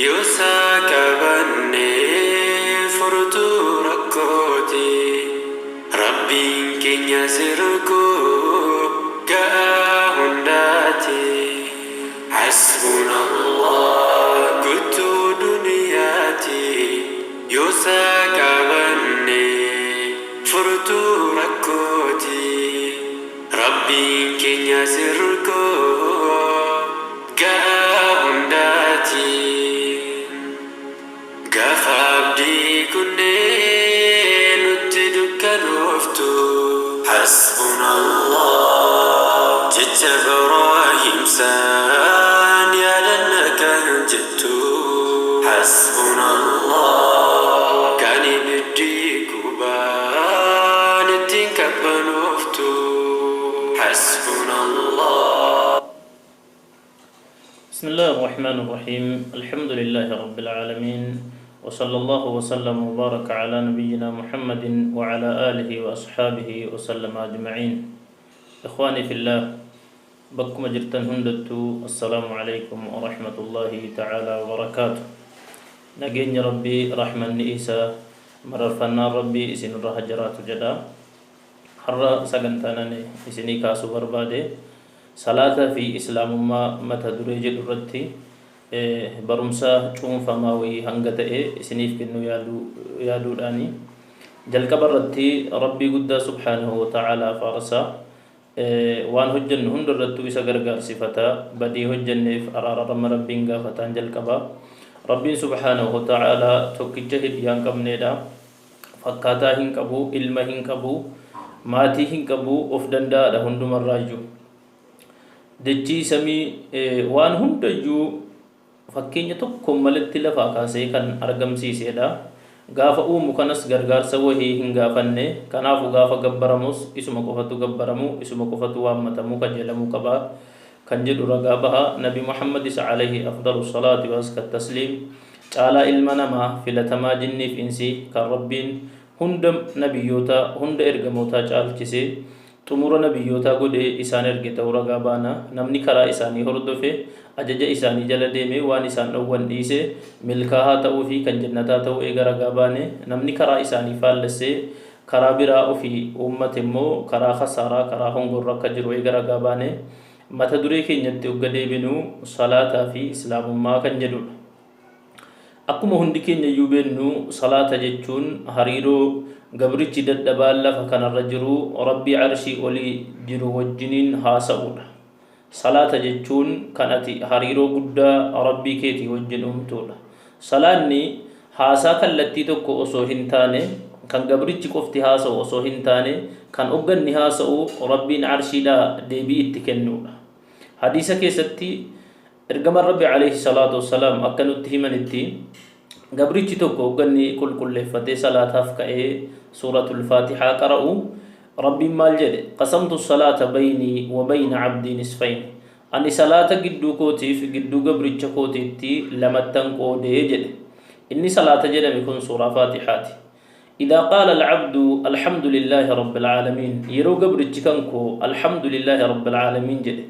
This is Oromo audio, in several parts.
Yoosaa qabanne furtuu rakkooti. Rabbiin keenya sirkuu ga'aa hundaati. Hasbunallah guutuu duniyaati. Yoosaa qabanne furtuu rakkooti. Rabbiin keenya sirkuu ga'aa hundaati. Gaafa abdii kunnee nutti dukkanooftu. Hasbunallah jecha Ibraahim saan yaadanna kan jettu. Hasbunallah kan ibiddi gubaan ittiin qabbanooftu. Hasbunallah. بسم الله الرحمن الرحيم، الحمد لله رب العالمين، وصلى الله وسلم وبارك على نبينا محمد وعلى آله وأصحابه وسلم أجمعين. إخواني في الله، بكم جرتن هندتو، السلام عليكم ورحمة الله تعالى وبركاته. نجين ربي رحمة إيسا مررفنا ربي إسن الرهجرات جدا. Har'a sagantaan ani isinii kaasuu barbaade salaataa fi islaamummaa mata duree jedhu irratti barumsa cuunfamaa wayii hanga ta'e isiniif kennuu yaaduudhaani. Jalqaba irratti Rabbii guddaa subhaanahu wa ta'aalaa faarsaa, waan hojjennu hunda irrattuu isa gargaarsifata, badii hojjenneef araarama Rabbiin gaafataan jalqaba. Rabbiin subhaanahu wa ta'aalaa tokkicha hiriyaa hin qabneedha. Fakkaataa hin qabu, ilma hin qabu, maatii hin qabu, of danda'aadha hundumarraayyuu. Dachii, samii, waan hundayyuu fakkeenya tokkoon malitti lafaa kaasee kan argamsiisedha. Gaafa uumu kanas gargaarsa wahii hin gaafanne. Kanaafuu gaafa gabbaramus isuma qofatu gabbaramu, isuma qofatu waammatamuu kajeelamuu qaba kan jedhu ragaa baha. Nabi Muhammadis alayhi afdalu salaati wa aska tasliim, caalaa ilma namaa, filatamaa jinniif insii, kan Rabbiin hunda nabiyyoota, hunda ergamootaa caalchisee xumura nabiyyootaa godhee isaan erge ta'uu ragaa baana. Namni karaa isaanii hordofe, ajaja isaanii jala deeme, waan isaan dhowwan dhiise, milkaa'aa ta'uu fi kan jannataa ta'uu eega ragaa baane, namni karaa isaanii faallessee karaa biraa ofii uummate immoo karaa khasaaraa, karaa hongorra akka jiru eega ragaa baane, mata duree keenyatti hogga deebinu salaataa fi islaamummaa kan jedhudha. Akkuma hundi keenya iyyuu beennu, salaata jechuun hariiroo gabrichi dadhabaan lafa kanarra jiru Rabbii arshii olii jiru wajjiniin haasa'uudha. Salaata jechuun kan ati hariiroo guddaa Rabbii keetii wajjin uumtuudha. Salaanni haasaa kallattii tokko osoo hin taane, kan gabrichi qofti haasa'u osoo hin taane, kan hogganni haasa'u Rabbiin arshiidhaa deebii itti kennuudha. Hadiisa keessatti ergamaan Rabbi alayhi salaatu wassalaam akka nutti himanitti, gabrichi tokko hogganni qulqulleeffatee salaataaf ka'ee suuratul faatihaa qara'u, Rabbiin maal jedhe? "Qasamtu salaata baynii wa bayna abdii nisfayn." Ani salaata gidduu kootiif gidduu gabricha kootiitti lamattan qoodee jedhe. Inni salaata jedhame kun suuraa faatihaati. "إذا قال العبد الحمد لله رب العالمين", yeroo gabrichi kan koo "الحمد لله رب العالمين" jedhe,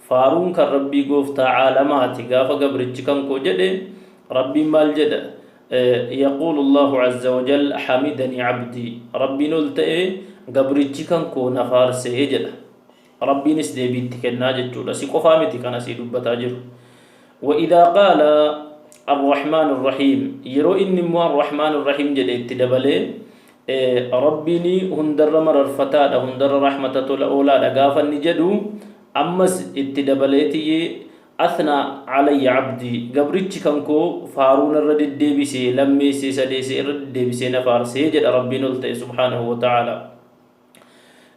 faaruun kan Rabbii gooftaa caalamaati gaafa gabrichi kan koo jedhe, Rabbiin maal jedha? يقول الله عز وجل: "حمدني عبدي". Rabbiin ol ta'e gabrichi kan koo na faarsee jedha. Rabbiinis deebiitti kennaa jechuudha. Si qofaa miti kan asii dubbataa jiru. وإذا قال الرحمن الرحيم, yeroo inni immoo "الرحمن الرحيم" jedhe itti dabalee, Rabbiin hundarra mararfataadha, hundarra rahmata tola oolaadha gaafa inni jedhu, ammas itti dabaleetiyye "أثنى علي عبدي", gabrichi kan koo faaruun irra deddeebisee, lammeessee, sadeessee irra deddeebisee na faarsee jedha Rabbiin ol ta'e subhaanahu wa ta'ala.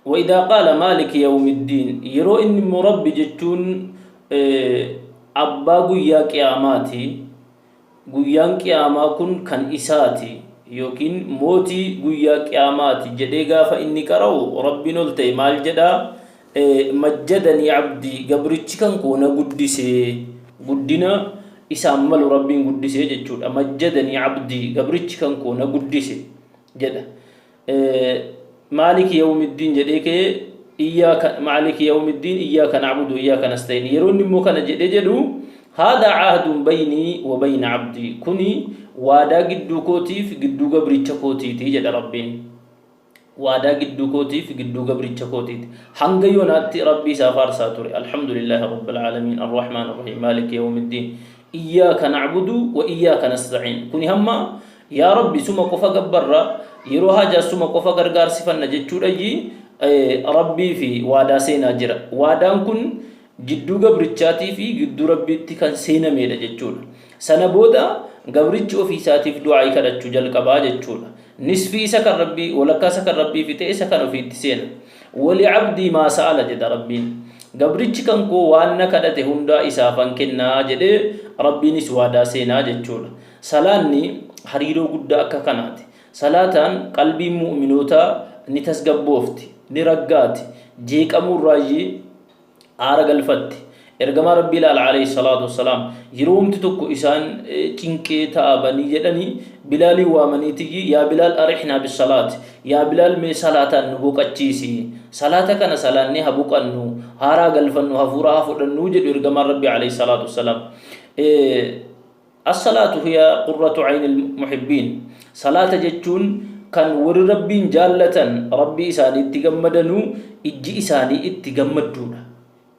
وإذا قال مالك يوم الدين, yeroo inni immoo Rabbi jechuun abbaa guyyaa qiyaamaati, guyyaan qiyaamaa kun kan isaati yookiin mootii guyyaa qiyaamaati jedhee gaafa inni qara'u, Rabbiin ol ta'e maal jedhaa? "مجدني عبدي", gabrichi kan koo na guddisee, guddina isaan malu Rabbiin guddisee jechuudha. "مجدني عبدي", gabrichi kan koo na guddise jedha. مالك يوم الدين jedhee ka'ee, إياك مالك يوم الدين إياك نعبد وإياك نستعين, yeroo inni immoo kana jedhee jedhu Haadhaa cahdun baynii wa bayna cabdii, kuni waadaa gidduu kootiif gidduu gabricha kootiiti jedha Rabbiin. Waadaa gidduu kootiif gidduu gabricha kootiiti. Hanga yoonaatti Rabbii isaa faarsaa ture. Alhamdulillaahi Rabbil aalamiin, Arrahmaan Arrahiim, Maaliki yawmiddiin, Iyyaaka na'budu wa iyyaaka nasta'iin. Kuni hamma yaa Rabbi suma qofa gabbarra, yeroo haajaas suma qofa gargaarsifanna jechuudhayyi Rabbii fi waadaa seenaa jira. Waadaan kun jidduu gabrichaatii fi gidduu Rabbiitti kan seenameedha jechuudha. Sana booda gabrichi ofii isaatiif du'aa'ii kadhachuu jalqabaa jechuudha. Nisfii isa kan Rabbii, walakkaa isa kan Rabbii fixee isa kan ofiitti seena. Wali abdii maa sa'ala jedha Rabbiin. Gabrichi kan koo waan na kadhate hundaa isaafan kennaa jedhee Rabbiinis waadaa seenaa jechuudha. Salaanni hariiroo guddaa akka kanaati. Salaataan qalbiin mu'uminootaa ni tasgabboofti, ni raggaati, jeeqamuurraayyii aara galfatti. Ergamaa Rabbii ilaala alayhi salaatu wassalaam yeroo humti tokko isaan cinqee ta'abanii jedhanii Bilaaliin waamaniitiyyi, yaa Bilaal arixnaa bisalaati, yaa Bilaal mee salaataan nu boqachiisi, salaata kana salaannee ha boqannu, haaraa galfannu, hafuura haa fudhannu jedhu ergamaan Rabbii alayhi salaatu wassalaam. As-salaatu hiya qurratu aynil muhibbiin. Salaata jechuun kan warri Rabbiin jaallatan Rabbii isaaniitti gammadanu ijji isaanii itti gammadduudha.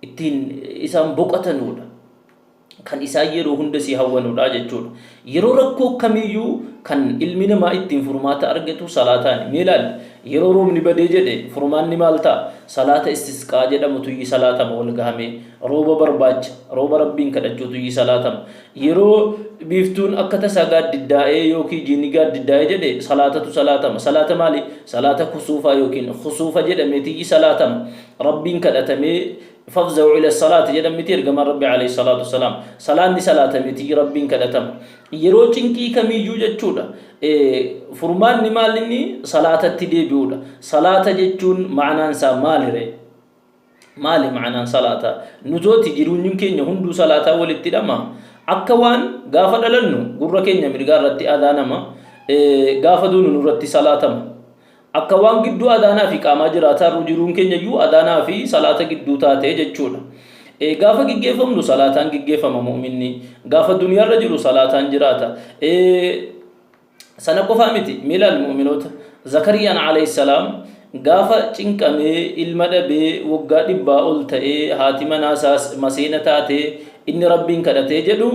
Ittiin isaan boqatanuudha. Kan isaan yeroo hunda si hawwanuudha jechuudha. Yeroo rakkoo kamiyyuu kan ilmi namaa ittiin furmaata argatu salaataani. Mee ilaali, yeroo roobni badee jedhe furmaanni maal ta'a? Salaata istisqaa jedhamutu salaatama wal gahamee. Rooba barbaacha, rooba Rabbiin kadhachuutu salaatama. Yeroo biiftuun akka tasaa gaaddiddaa'ee yookiin jiini gaaddiddaa'ee jedhe salaatatu salaatama. Salaata maali? Salaata kusuufaa yookiin khusuufa jedhameetiyyi salaatama. Rabbiin kadhatamee fafza'u ila salaati jedhan miti ergamaan Rabbi alayhi salaatu wassalaam. Salaanni salaatameetiyyi Rabbiin kadhatama. Yeroo cinqii kamiyyuu jechuudha. Furmaanni maal inni? Salaatatti deebi'uudha. Salaata jechuun ma'anaan isaa maalire? Maali ma'anaan salaataa? Nutooti jiruunyun keenya hunduu salaataa walitti hidhama. Akka waan gaafa dhalannu gurra keenya mirgaa irratti adaanama, gaafa duunu nurratti salaatama. Akka waan gidduu adaanaa fi qaamaa jiraataa jiruun keenya iyyuu adaanaa fi salaata gidduu taatee jechuudha. Gaafa giggeeffamnu salaataan giggeeffama mu'minni. Gaafa duniyaarra jiru salaataan jiraata. Sana qofaa miti, mee ilaali mu'minoota. Zakariyaan alayhi salaam gaafa cinqamee ilma dhabee waggaa dhibbaa ol ta'ee haati manaa isaas maseena taatee inni Rabbiin kadhatee jedhu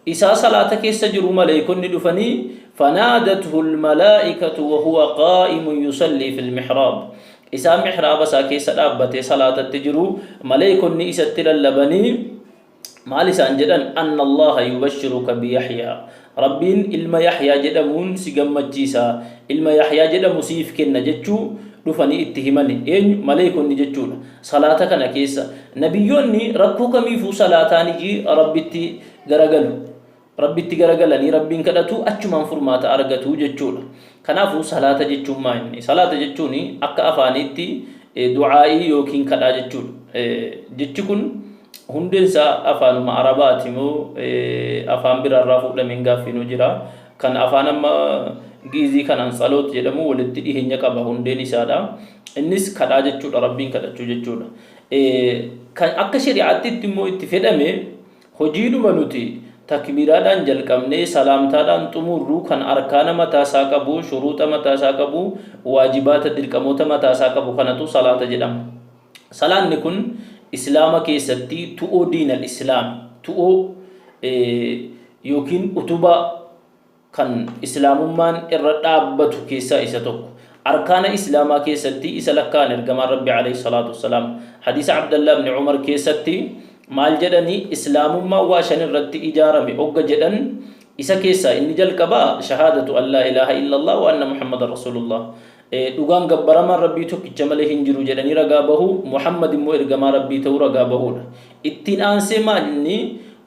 isaa salaata keessa jiru maleeykonni dhufanii fanaadathu almalaa'ikatu wa huwa qaa'imun yusallii fil mihraab. Isaa mihraaba isaa keessa dhaabbatee salaatatti jiru maleeykonni isatti lallabanii Maal isaan jedhan? Anna Allaaha yubashshiruka biyaxyaa. Rabbiin ilma Yaxyaa jedhamuun si gammachiisa, ilma Yaxyaa jedhamu siif kenna jechuu dhufanii itti himani. Eenyu? Maleeykonni jechuudha. Salaata kana keessa nabiyyoonni rakkoo kamiifuu salaataaniyyi Rabbitti garagalu. Rabbitti garagalanii Rabbiin kadhatu, achumaan furmaata argatu jechuudha. Kanaafuu salaata jechuun maa inni? Salaata jechuun akka afaaniitti du'aa'ii yookiin kadhaa jechuudha. Jechi kun hundeen isaa afaanuma Arabaati moo afaan biraarraa fuudhameen gaaffiinuu jira. Kan afaan amma Gi'izii kanaan tsaloot jedhamu walitti dhiheenya qaba hundeen isaadha. Innis kadhaa jechuudha, Rabbiin kadhachuu jechuudha. Kan akka shari'aatti immoo itti fedhame Hojiidhuma nuti takbiiraadhaan jalqabnee salaamtaadhaan xumurru kan arkaana mataa isaa qabu, shuruuxa mataa isaa qabu, waajibaata dirqamoota mataa isaa qabu kanatu salaata jedhama. Salaanni kun Islaama keessatti tu'oo diinal Islaami, tu'oo yookiin utubaa kan Islaamummaan irra dhaabbatu keessaa isa tokko. Arkaana Islaamaa keessatti isa lakkaa'an Ergamaan Rabbi alayhi salaatu wassalaam. Hadiisa Abdallah ibn Umar keessatti maal jedhani? Islaamummaan waa shan irratti ijaarame ogga jedhan isa keessaa inni jalqabaa shahaadatu an laa ilaaha illallah wa anna Muhammadan rasuulullah. Dhugaan gabbaramaan Rabbii tokkicha malee hin jiru jedhanii ragaa bahuu, Muhammad immoo ergamaa Rabbii ta'uu ragaa bahuudha. Ittiin aansee maal inni?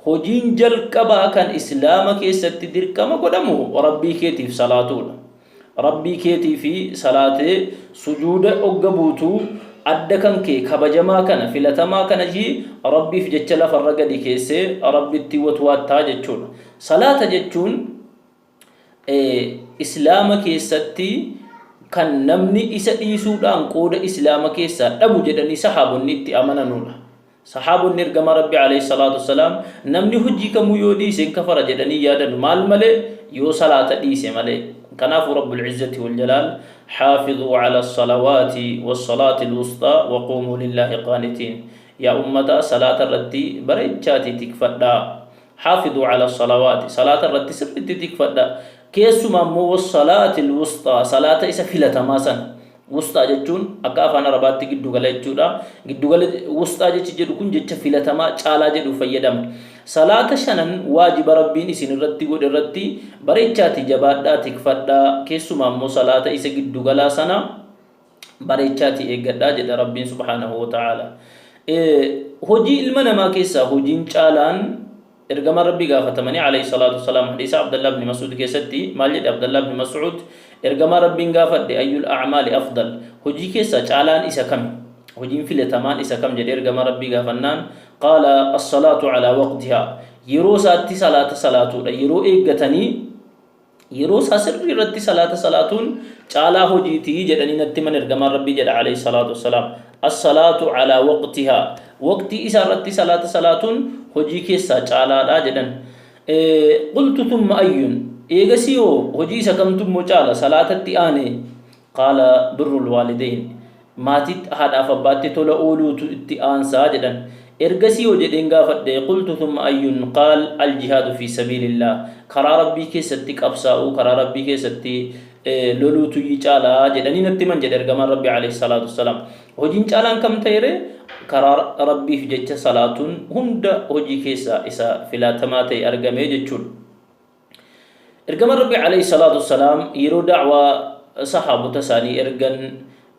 Hojiin jalqabaa kan Islaama keessatti dirqama godhamu Rabbii keetiif salaatuudha. Rabbii keetii fi salaatee sujuuda ogga buutu adda kan kee kabajamaa kana filatamaa kana ji Rabbiif jecha lafarra gadi keessee Rabbitti watwaattaa jechuudha. Salaata jechuun Islaama keessatti kan namni isa dhiisuudhaan qooda Islaama keessaa dhabu jedhanii sahaabonni itti amananuudha. Sahaabonni ergamaa Rabbii alayhi salaatu wassalaam namni hojii kamuu yoo dhiise hin kafara jedhanii yaadan maal malee yoo salaata dhiise malee. Kanaafuu Rabbul Izzati wal Jalaal haafidhuu ala salawaati wassalaati alwusxaa wa quumuu lillaahi qaanitiin. Yaa ummataa salaata irratti bareechaatii tikfadhaa. Haafidhuu ala salawaati salaata irratti sirriitti tikfadhaa. Keessumaa immoo wassalaati alwusxaa salaata isa filatamaa sana. Wusxaa jechuun akka afaan Arabaatti giddugala jechuudha. Giddugala wusxaa jechi jedhu kun jecha filatamaa caalaa jedhu fayyadama. Salaata shanan waajiba Rabbiin isin irratti godhe irratti bareechaatii jabaadhaa tikfadhaa keessumaa immoo salaata isa giddugalaa sana bareechaatii eeggadhaa jedha Rabbiin subhaanahu wa ta'aala. Hojii ilma namaa keessaa hojiin caalaan Ergamaan Rabbii gaafatamanii alayhi salaatu wassalaam hadiisa Abdallah ibn Mas'uud keessatti maal jedhe Abdallah ibn Mas'uud ergamaa Rabbiin gaafadhe ayyul a'maali afdal hojii keessaa caalaan isa kami hojiin filatamaan isa kam jedhe ergamaa Rabbii gaafannaan qaala as-salaatu alaa waqtihaa yeroo isaatti salaata salaatuudha yeroo eeggatanii Yeroo isaa sirrii irratti salaata salaatuun caalaa hojiiti jedhanii natti himan ergamaan Rabbii jedha alayhi salaatu wassalaam. As-salaatu alaa waqtihaa. Waqtii isaa irratti salaata salaatuun hojii keessaa caalaadha jedhan. Qultu thumma ayyun. Eegasii hoo hojii isa kamtu immoo caala salaatatti aanee? Qaala birrul waalidayn. Maatiitti, haadhaaf abbaatti tola ooluutu itti aansa jedhan. Ergasii hoo jedheen gaafadhe, qultu thumma ayyun? Qaal al-jihaadu fi sabiilillah. Karaa Rabbii keessatti qabsaa'uu, karaa Rabbii keessatti loluutu caala jedhanii natti himan jedhe ergamaan Rabbii alayhi salaatu wassalaam. Hojiin caalaan kam ta'e ree? Karaa Rabbiif jecha salaatuun hunda hojii keessaa isa filatamaa ta'e argame jechuudha. Ergamaan Rabbii alayhi salaatu wassalaam yeroo da'waa sahaabota isaanii ergan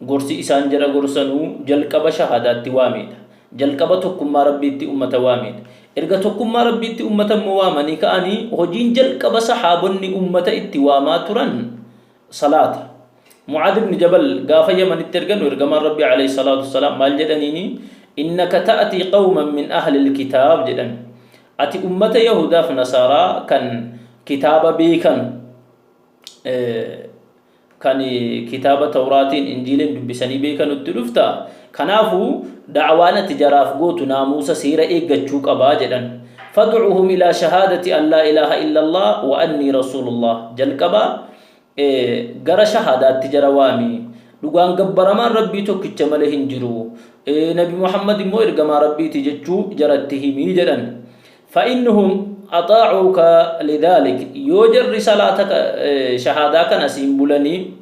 gorsi isaan jara gorsanuu jalqaba shahaadaatti waameedha. Jalqaba tokkummaa Rabbiitti ummata waameedha. Erga tokkummaa Rabbiitti ummata immoo waamanii ka'anii hojiin jalqaba sahaabonni ummata itti waamaa turan salaata. Mu'aad ibn Jabal gaafa Yamanitti erganu ergamaan Rabbii alayhi salaatu wassalaam maal jedhaniini innaka ta'tii qawman min ahli kitaab jedhan. Ati ummata Yahudaaf Nasaaraa kan kitaaba beekan kan kitaaba Tawraatiin Injiiliin dubbisanii beekanutti dhufta. Kanaafuu da'waan ati jaraaf gootu naamuusa seera eeggachuu qabaa jedhan. Fad'uhum ilaa shahaadati an laa ilaaha illallah wa annii rasuulullah. Jalqaba gara shahaadaatti jara waami. Dhugaan gabbaramaan Rabbii tokkicha malee hin jiru. Nabi Muhammad immoo ergamaa Rabbiiti jechuu jaratti himi jedhan. Fa'innahum axaa'uuka lidhaalik yoo jarri salaata shahaadaa kana siin bulanii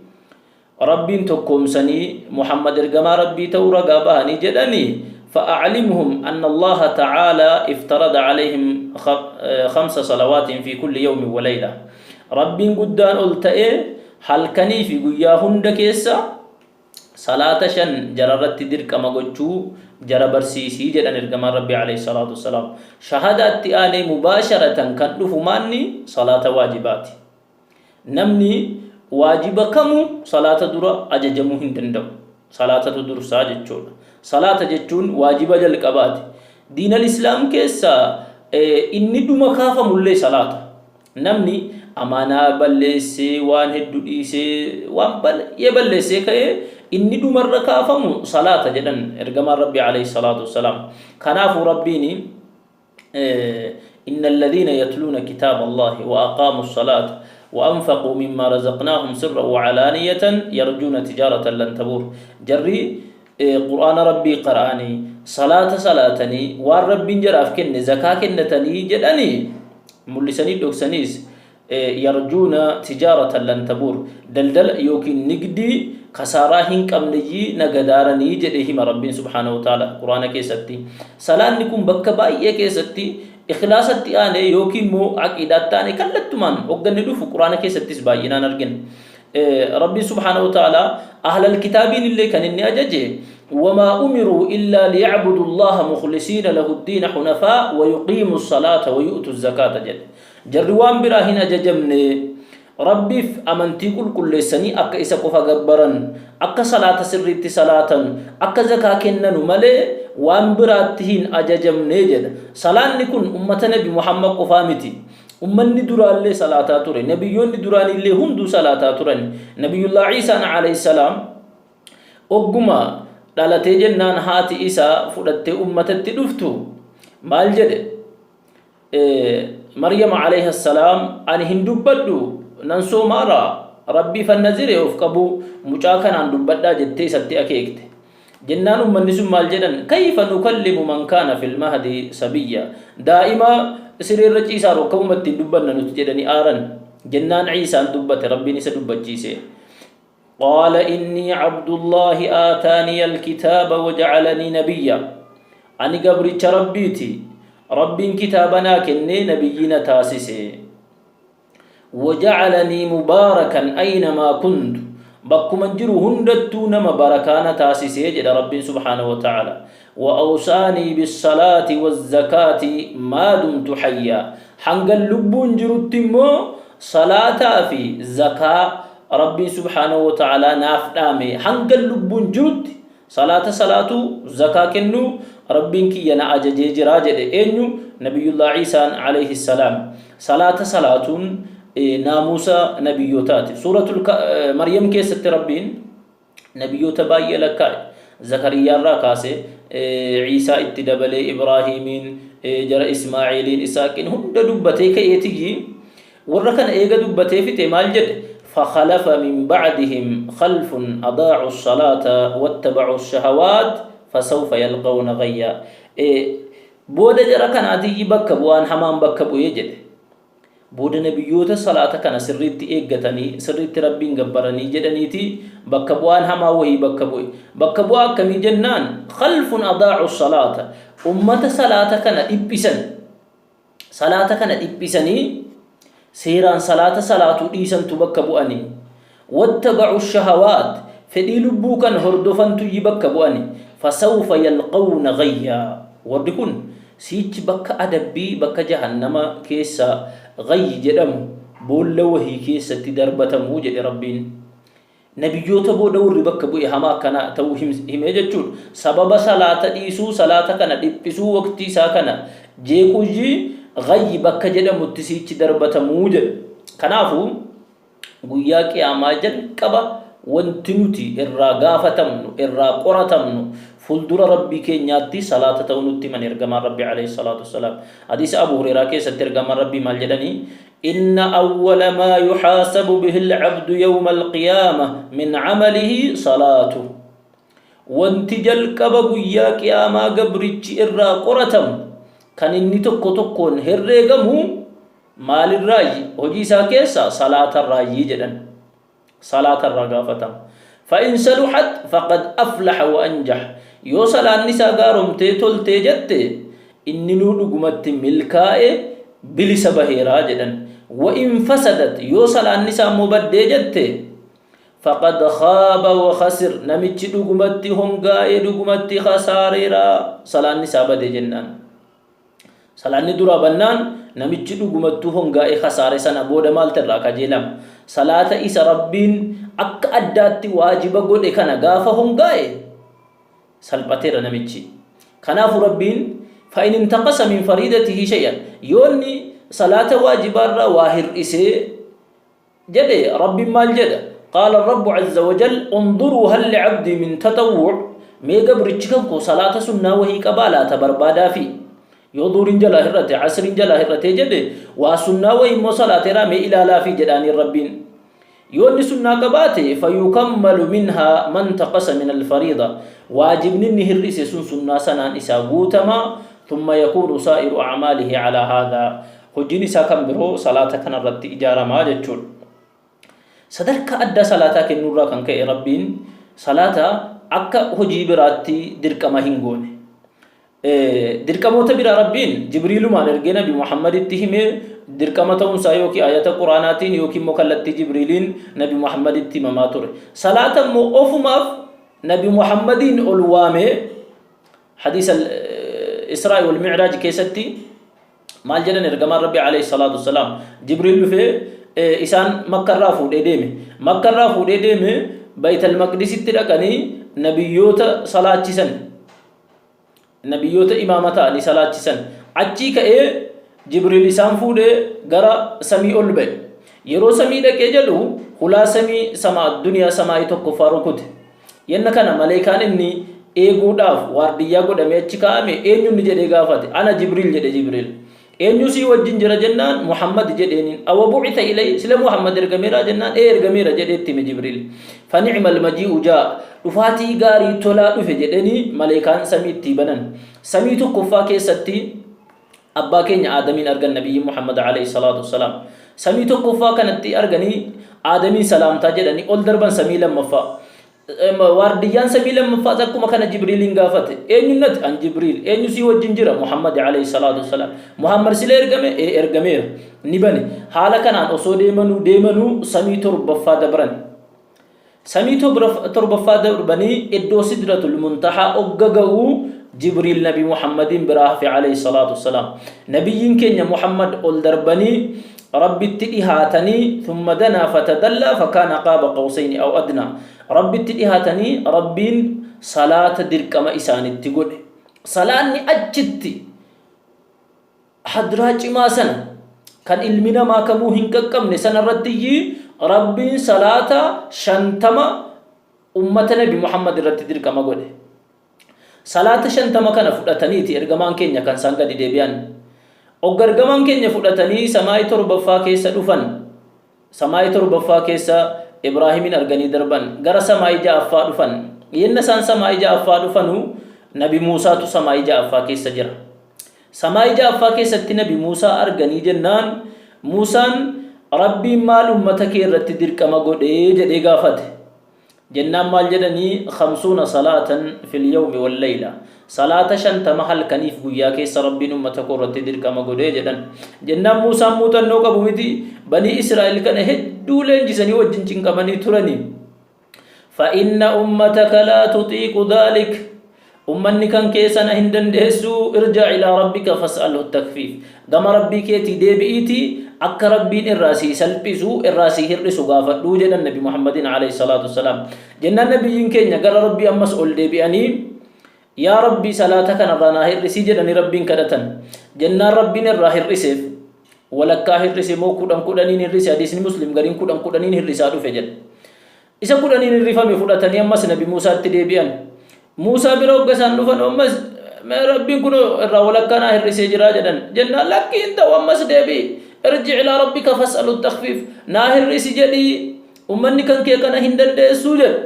Rabbiin tokkoomsanii Muhammad ergamaa Rabbii ta'uu ragaa bahanii jedhanii فأعلمهم أن الله تعالى افترض عليهم خمس صلوات في كل يوم وليلة Rabbiin guddaan ol ta'e halkanii fi guyyaa hunda keessa salaata shan jararratti dirqama gochuu jara barsiisii jedhan ergamaan Rabbii alayhi salaatu wassalaam. Shahadaatti aanee mubaasharatan kan dhufu maanni salaata waajibaati. Namni waajiba kamuu salaata dura ajajamuu hin danda'u. Salaatatu dursaa jechuudha. Salaata jechuun waajiba jalqabaati. Diinal Islaam keessaa inni dhuma kaafamullee salaata. Namni amaanaa balleessee waan heddu dhiisee waan baay'ee balleessee ka'ee inni dhumarra kaafamu salaata jedhan ergamaan Rabbii alayhi salaatu wassalaam. Kanaafuu Rabbiin inna alladhiina yatluuna kitaaba Allahi wa aqaamu salaata wa anfaquu mimmaa razaqnaahum sirran wa alaaniyatan yarjuuna tijaaratan lan tabuur. Jarri Qur'aana Rabbii qara'anii salaata salaatanii waan Rabbiin jaraaf kenne zakaa kennatanii jedhanii mul'isanii dhoksaniis yarjuuna tijaaratan lan tabuur daldala yookiin nigdii kasaaraa hin qabneyyii nagadaaranii jedhe hima Rabbiin subhaanahu wa ta'ala Qur'aana keessatti. Salaanni kun bakka baay'ee keessatti ikhlaasatti aanee yookiin immoo aqiidaatti aanee kallattumaan hogganni dhufu Qur'aana keessattis baay'inaan argina. Rabbiin subhaanahu wa ta'ala ahlal kitaabiin illee kan inni ajaje wamaa umiruu illaa liya'budu Allaha mukhlisiina lahu ddiina hunafaa wa yuqiimu salaata wa yu'tu zakaata jedhe. Jarri waan biraa hin ajajamne Rabbiif amantii qulqulleessanii akka isa qofa gabbaran, akka salaata sirriitti salaatan, akka zakaa kennanu malee waan biraatti hin ajajamne jedha. Salaanni kun ummata Nabi Muhammad qofaa miti. Ummanni duraallee salaataa ture. Nabiyyoonni duraaniillee hunduu salaataa turan. Nabiyyullaa Iisaan alayhi salaam ogguma Dhalatee jennaan haati isaa fudhattee ummatatti dhuftu maal jedhe? Maryam alayha salaam, ani hin dubbadhu, nan soomaara, Rabbii fanna zire of qabu, mucaa kanaan dubbadhaa jettee isatti akeekte. Jennaan ummanni sun maal jedhan? Kayfa nukallimu man kaana fil mahdi sabiyya, daa'ima sireerra ciisaaru akkamuma ittiin dubbanna nuti jedhanii aaran. Jennaan Ciisaan dubbate, Rabbiin isa dubbachiise. Qaala innii Abdullaahi aataaniya alkitaaba waja'alanii nabiyya. Ani gabricha Rabbiiti. Rabbiin kitaaba naa kennee nabiyyii na taasise. Waja'alanii mubaarakan aynamaa kuntu. Bakkuman jiru hundattuu nama barakaa na taasise jedha Rabbiin subhaanahu wa ta'aala. Wa awsaanii bissalaati wazzakaati maa dumtu hayyaa. Hangan lubbuun jirutti immoo salaataa fi zakaa Rabbiin subhaanahu wa ta'aalaa naaf dhaame. Hangan lubbuun jirutti salaata salaatuu, zakaa kennuu Rabbiin kiyya na ajajee jira jedhe. Eenyu? Nabiyyullah Iisaan alayhi salaam. Salaata salaatuun naamusa nabiyyootaati. Suuratul Maryam keessatti Rabbiin nabiyyoota baay'ee lakkaa'e. Zakariyyaarraa kaasee Ciisaa itti dabalee Ibraahiimiin, jara Ismaa'iiliin, Isaaqiin hunda dubbatee ka'eetiyyi warra kana eega dubbatee fixe maal jedhe? فخلف من بعدهم خلف أضاعوا الصلاة واتبعوا الشهوات فسوف يلقون غيا. Booda jara kanaatiyyi bakka bu'aan hamaan bakka bu'ee jedhe. Booda nabiyyoota salaata kana sirriitti eeggatanii, sirriitti Rabbiin gabbaranii jedhaniiti bakka bu'aan hamaa wahii bakka bu'e. Bakka bu'aa akkamii jennaan, khalfun adaa'u salaata. Ummata salaata kana dhiphisan. Salaata kana dhiphisanii seeraan salaata salaatuu dhiisantu bakka bu'anii. Wattaba'u shahawaat, fedhii lubbuu kan hordofantuyyi bakka bu'ani. Fasawfa yalqawna ghayyaa. Warri kun siichi bakka adabbii bakka jahannama keessa ghayyi jedhamu boolla wahii keessatti darbatamu jedhe Rabbiin. Nabiyyoota booda warri bakka bu'e hamaa akkana ta'uu himee jechuudha. Sababa salaata dhiisuu, salaata kana dhiphisuu, waqtii isaa kana jeequyyi ghayyi bakka jedhamutti siichi darbatamuu jedhe. Kanaafuu guyyaa qiyaamaa jalqaba wanti nuti irraa gaafatamnu, irraa qoratamnu fuuldura Rabbii keenyaatti salaata ta'uu nutti himan ergamaan Rabbii alayhi salaatu wassalaam. Hadiisa Abu Hureyraa keessatti ergamaan Rabbii maal jedhanii? Inna awwala maa yuhaasabu bihi al-abdu yawma al-qiyaama min camalihi salaatu. Wanti jalqaba guyyaa qiyaamaa gabrichi irraa qoratamu kan inni tokko tokkoon herreegamu maalirraayyi? Hojii isaa keessaa salaatarraayyi jedhan. Salaatarraa gaafatama. Fa'in saluhat faqad aflaha wa anjah. Yoo salaanni isaa gaaromtee toltee jette inni nuu dhugumatti milkaa'e, bilisa baheeraa jedhan. Wa in fasadat, yoo salaanni isaa immoo baddee jette, faqad khaaba wa khasir, namichi dhugumatti hongaa'ee dhugumatti khasaareera salaanni isaa bade jennaan. Salaanni duraa bannaan namichi dhugumattuu hongaa'ee khasaare. Sana booda maaltu irraa kajeelama? Salaata isa Rabbiin akka addaatti waajiba godhe kana gaafa hongaa'e salphateera namichi. Kanaafuu Rabbiin fa'in intaqasa min fariidatihi shay'an, yoo inni salaata waajibaarraa waa hir'isee jedhe, Rabbiin maal jedha? Qaala Rabbu azza wa jal, unduruu hal li'abdii min tatawwu', mee gabrichi kan koo salaata sunnaa wahii qabaa laata barbaadaa fi yoo duuriin jalaa hir'ate, asriin jalaa hir'atee jedhe, waa sunnaa wahii immoo salaateeraa mee ilaalaa fi jedhaaniin Rabbiin. Yoo inni sunnaa qabaate, fayukammalu minhaa man taqasa min alfariida, waajibni inni hir'ise sun sunnaa sanaan isaa guutama. Thumma yakuunu saa'iru acmaalihi calaa haadhaa, hojiin isaa kan biroo salaata kanarratti ijaaramaa jechuudha. Sadarkaa addaa salaataa kennuurraa kan ka'e Rabbiin salaata akka hojii biraatti dirqama hin goone. Dirqamoota biraa Rabbiin Jibriilumaan ergee Nabi Muhammaditti himee dirqama ta'uunsaa yookiin ayata Quraanaatiin yookiin immoo kallattii Jibriiliin Nabi Muhammaditti himamaa ture. Salaata immoo ofumaaf Nabi Muhammadiin ol waamee hadiisa Israa'i wal Mi'raaj keessatti maal jedhan ergamaan Rabbi alayhi salaatu wassalaam? Jibriil dhufee isaan Makkarraa fuudhee deeme. Makkarraa fuudhee deeme, Baytal Maqdisitti dhaqanii nabiyyoota salaachisan. Nabiyyoota imaama ta'anii salaachisan. Achii ka'ee Jibriil isaan fuudhee gara samii ol ba'e. Yeroo samii dhaqee jedhu hulaa samii samaa addunyaa samaa'ii tokkoffaa rukute. Yenna kana maleekaan inni eeguudhaaf waardiyyaa godhamee achi kaa'ame eenyunni jedhee gaafate. Ana Jibriil jedhe Jibriil. Eenyu sii wajjin jira jennaan Muhammad jedheeniin. Awa bu'itha ilay sila Muhammad ergameera jennaan ee ergameera jedhee itti hime Jibriil. Fani'ma almaji'u jaa dhufaatii gaarii tolaa dhufe jedheenii maleekaan samii itti banan. Samii tokkoffaa keessatti abbaa keenya Aadamiin argan Nabiyyi Muhammad alayhi salaatu wassalaam. Samii tokkoffaa kanatti arganii Aadamiin salaamtaa jedhanii ol darban samii lammaffaa. Waardiyyaan samii lammaffaas akkuma kana Jibriiliin gaafate. Eenyuun nati? An Jibriil. Eenyu sii wajjin jira? Muhammad alayhi salaatu wassalaam. Muhammad sila ergame? Ee ergameera. Ni bane. Haala kanaan osoo deemanuu deemanuu samii torbaffaa dabran. Samii torbaffaa darbanii iddoo Sidratul Muntahaa ogga ga'u Jibriil Nabi Muhammadiin biraa hafe alayhi salaatu wassalaam. Nabiyyiin keenya Muhammad ol darbanii Rabbitti dhihaatanii thumma danaa fatadallaa fakaana qaaba qawsayni aw adnaa. Rabbitti dhihaatanii Rabbiin salaata dirqama isaanitti godhe. Salaanni achitti hadraa cimaa sana kan ilmi namaa kamuu hin qaqqabne sana irratti Rabbiin salaata 50 ummata Nabi Muhammad irratti dirqama godhe. Salaata 50 kana fudhataniiti ergamaan keenya kan isaan gadi deebi'an. Ogga ergamaan keenya fudhatanii samaayii torbaffaa keessa dhufan, samaayii torbaffaa keessa Ibraahimin arganii darban, gara samaayii ja'affaa dhufan. Yenna isaan samaayii ja'affaa dhufanu Nabi Muusaatu samaayii ja'affaa keessa jira. Samaayii ja'affaa keessatti Nabi Muusaa arganii jennaan Muusaan Rabbiin maal ummata kee irratti dirqama godhee jedhee gaafate. Jennaan maal jedhanii khamsuuna salaatan fil yawmi wal layla. Salaata 50 halkaniif guyyaa keessa Rabbiin ummata koo irratti dirqama godhee jedhan. Jennaan Muusaan muuxannoo qabu miti banii Israa'el kana hedduu leenjisanii wajjin cinqamanii turanii. Fa inna ummataka laa tuxiiqu dhaalik. Ummanni kan kee sana hin dandeessu, irja ilaa rabbika fas'alhu takfiif. Gama Rabbii keetii deebi'iitii akka Rabbiin irraa sii salphisu, irraa sii hir'isu gaafadhu jedhan Nabi Muhammadiin alayhi salaatu wassalaam. Jennaan nabiyyiin keenya gara Rabbii ammas ol deebi'anii yaa Rabbii salaata kanarraa naa hir'isii jedhanii Rabbiin kadhatan. Jennaan Rabbiin irraa hir'iseef walakkaa hir'ise moo kudhan kudhaniin hir'ise hadiisni Muslim gariin kudhan kudhaniin hir'isaa dhufe jedha. Isa kudhaniin hirrifame fudhatanii ammas Nabi Muusaatti deebi'an. Muusaa bira hogga isaan dhufan ammas mee Rabbiin kun irraa walakkaa naa hir'isee jira jedhan. Jennaan lakkii hin ta'u ammas deebi'i. Irji ilaa rabbika fas'alu takfiif. Naa hir'isi jedhii ummanni kan kee kana hin dandeessuu jedhu.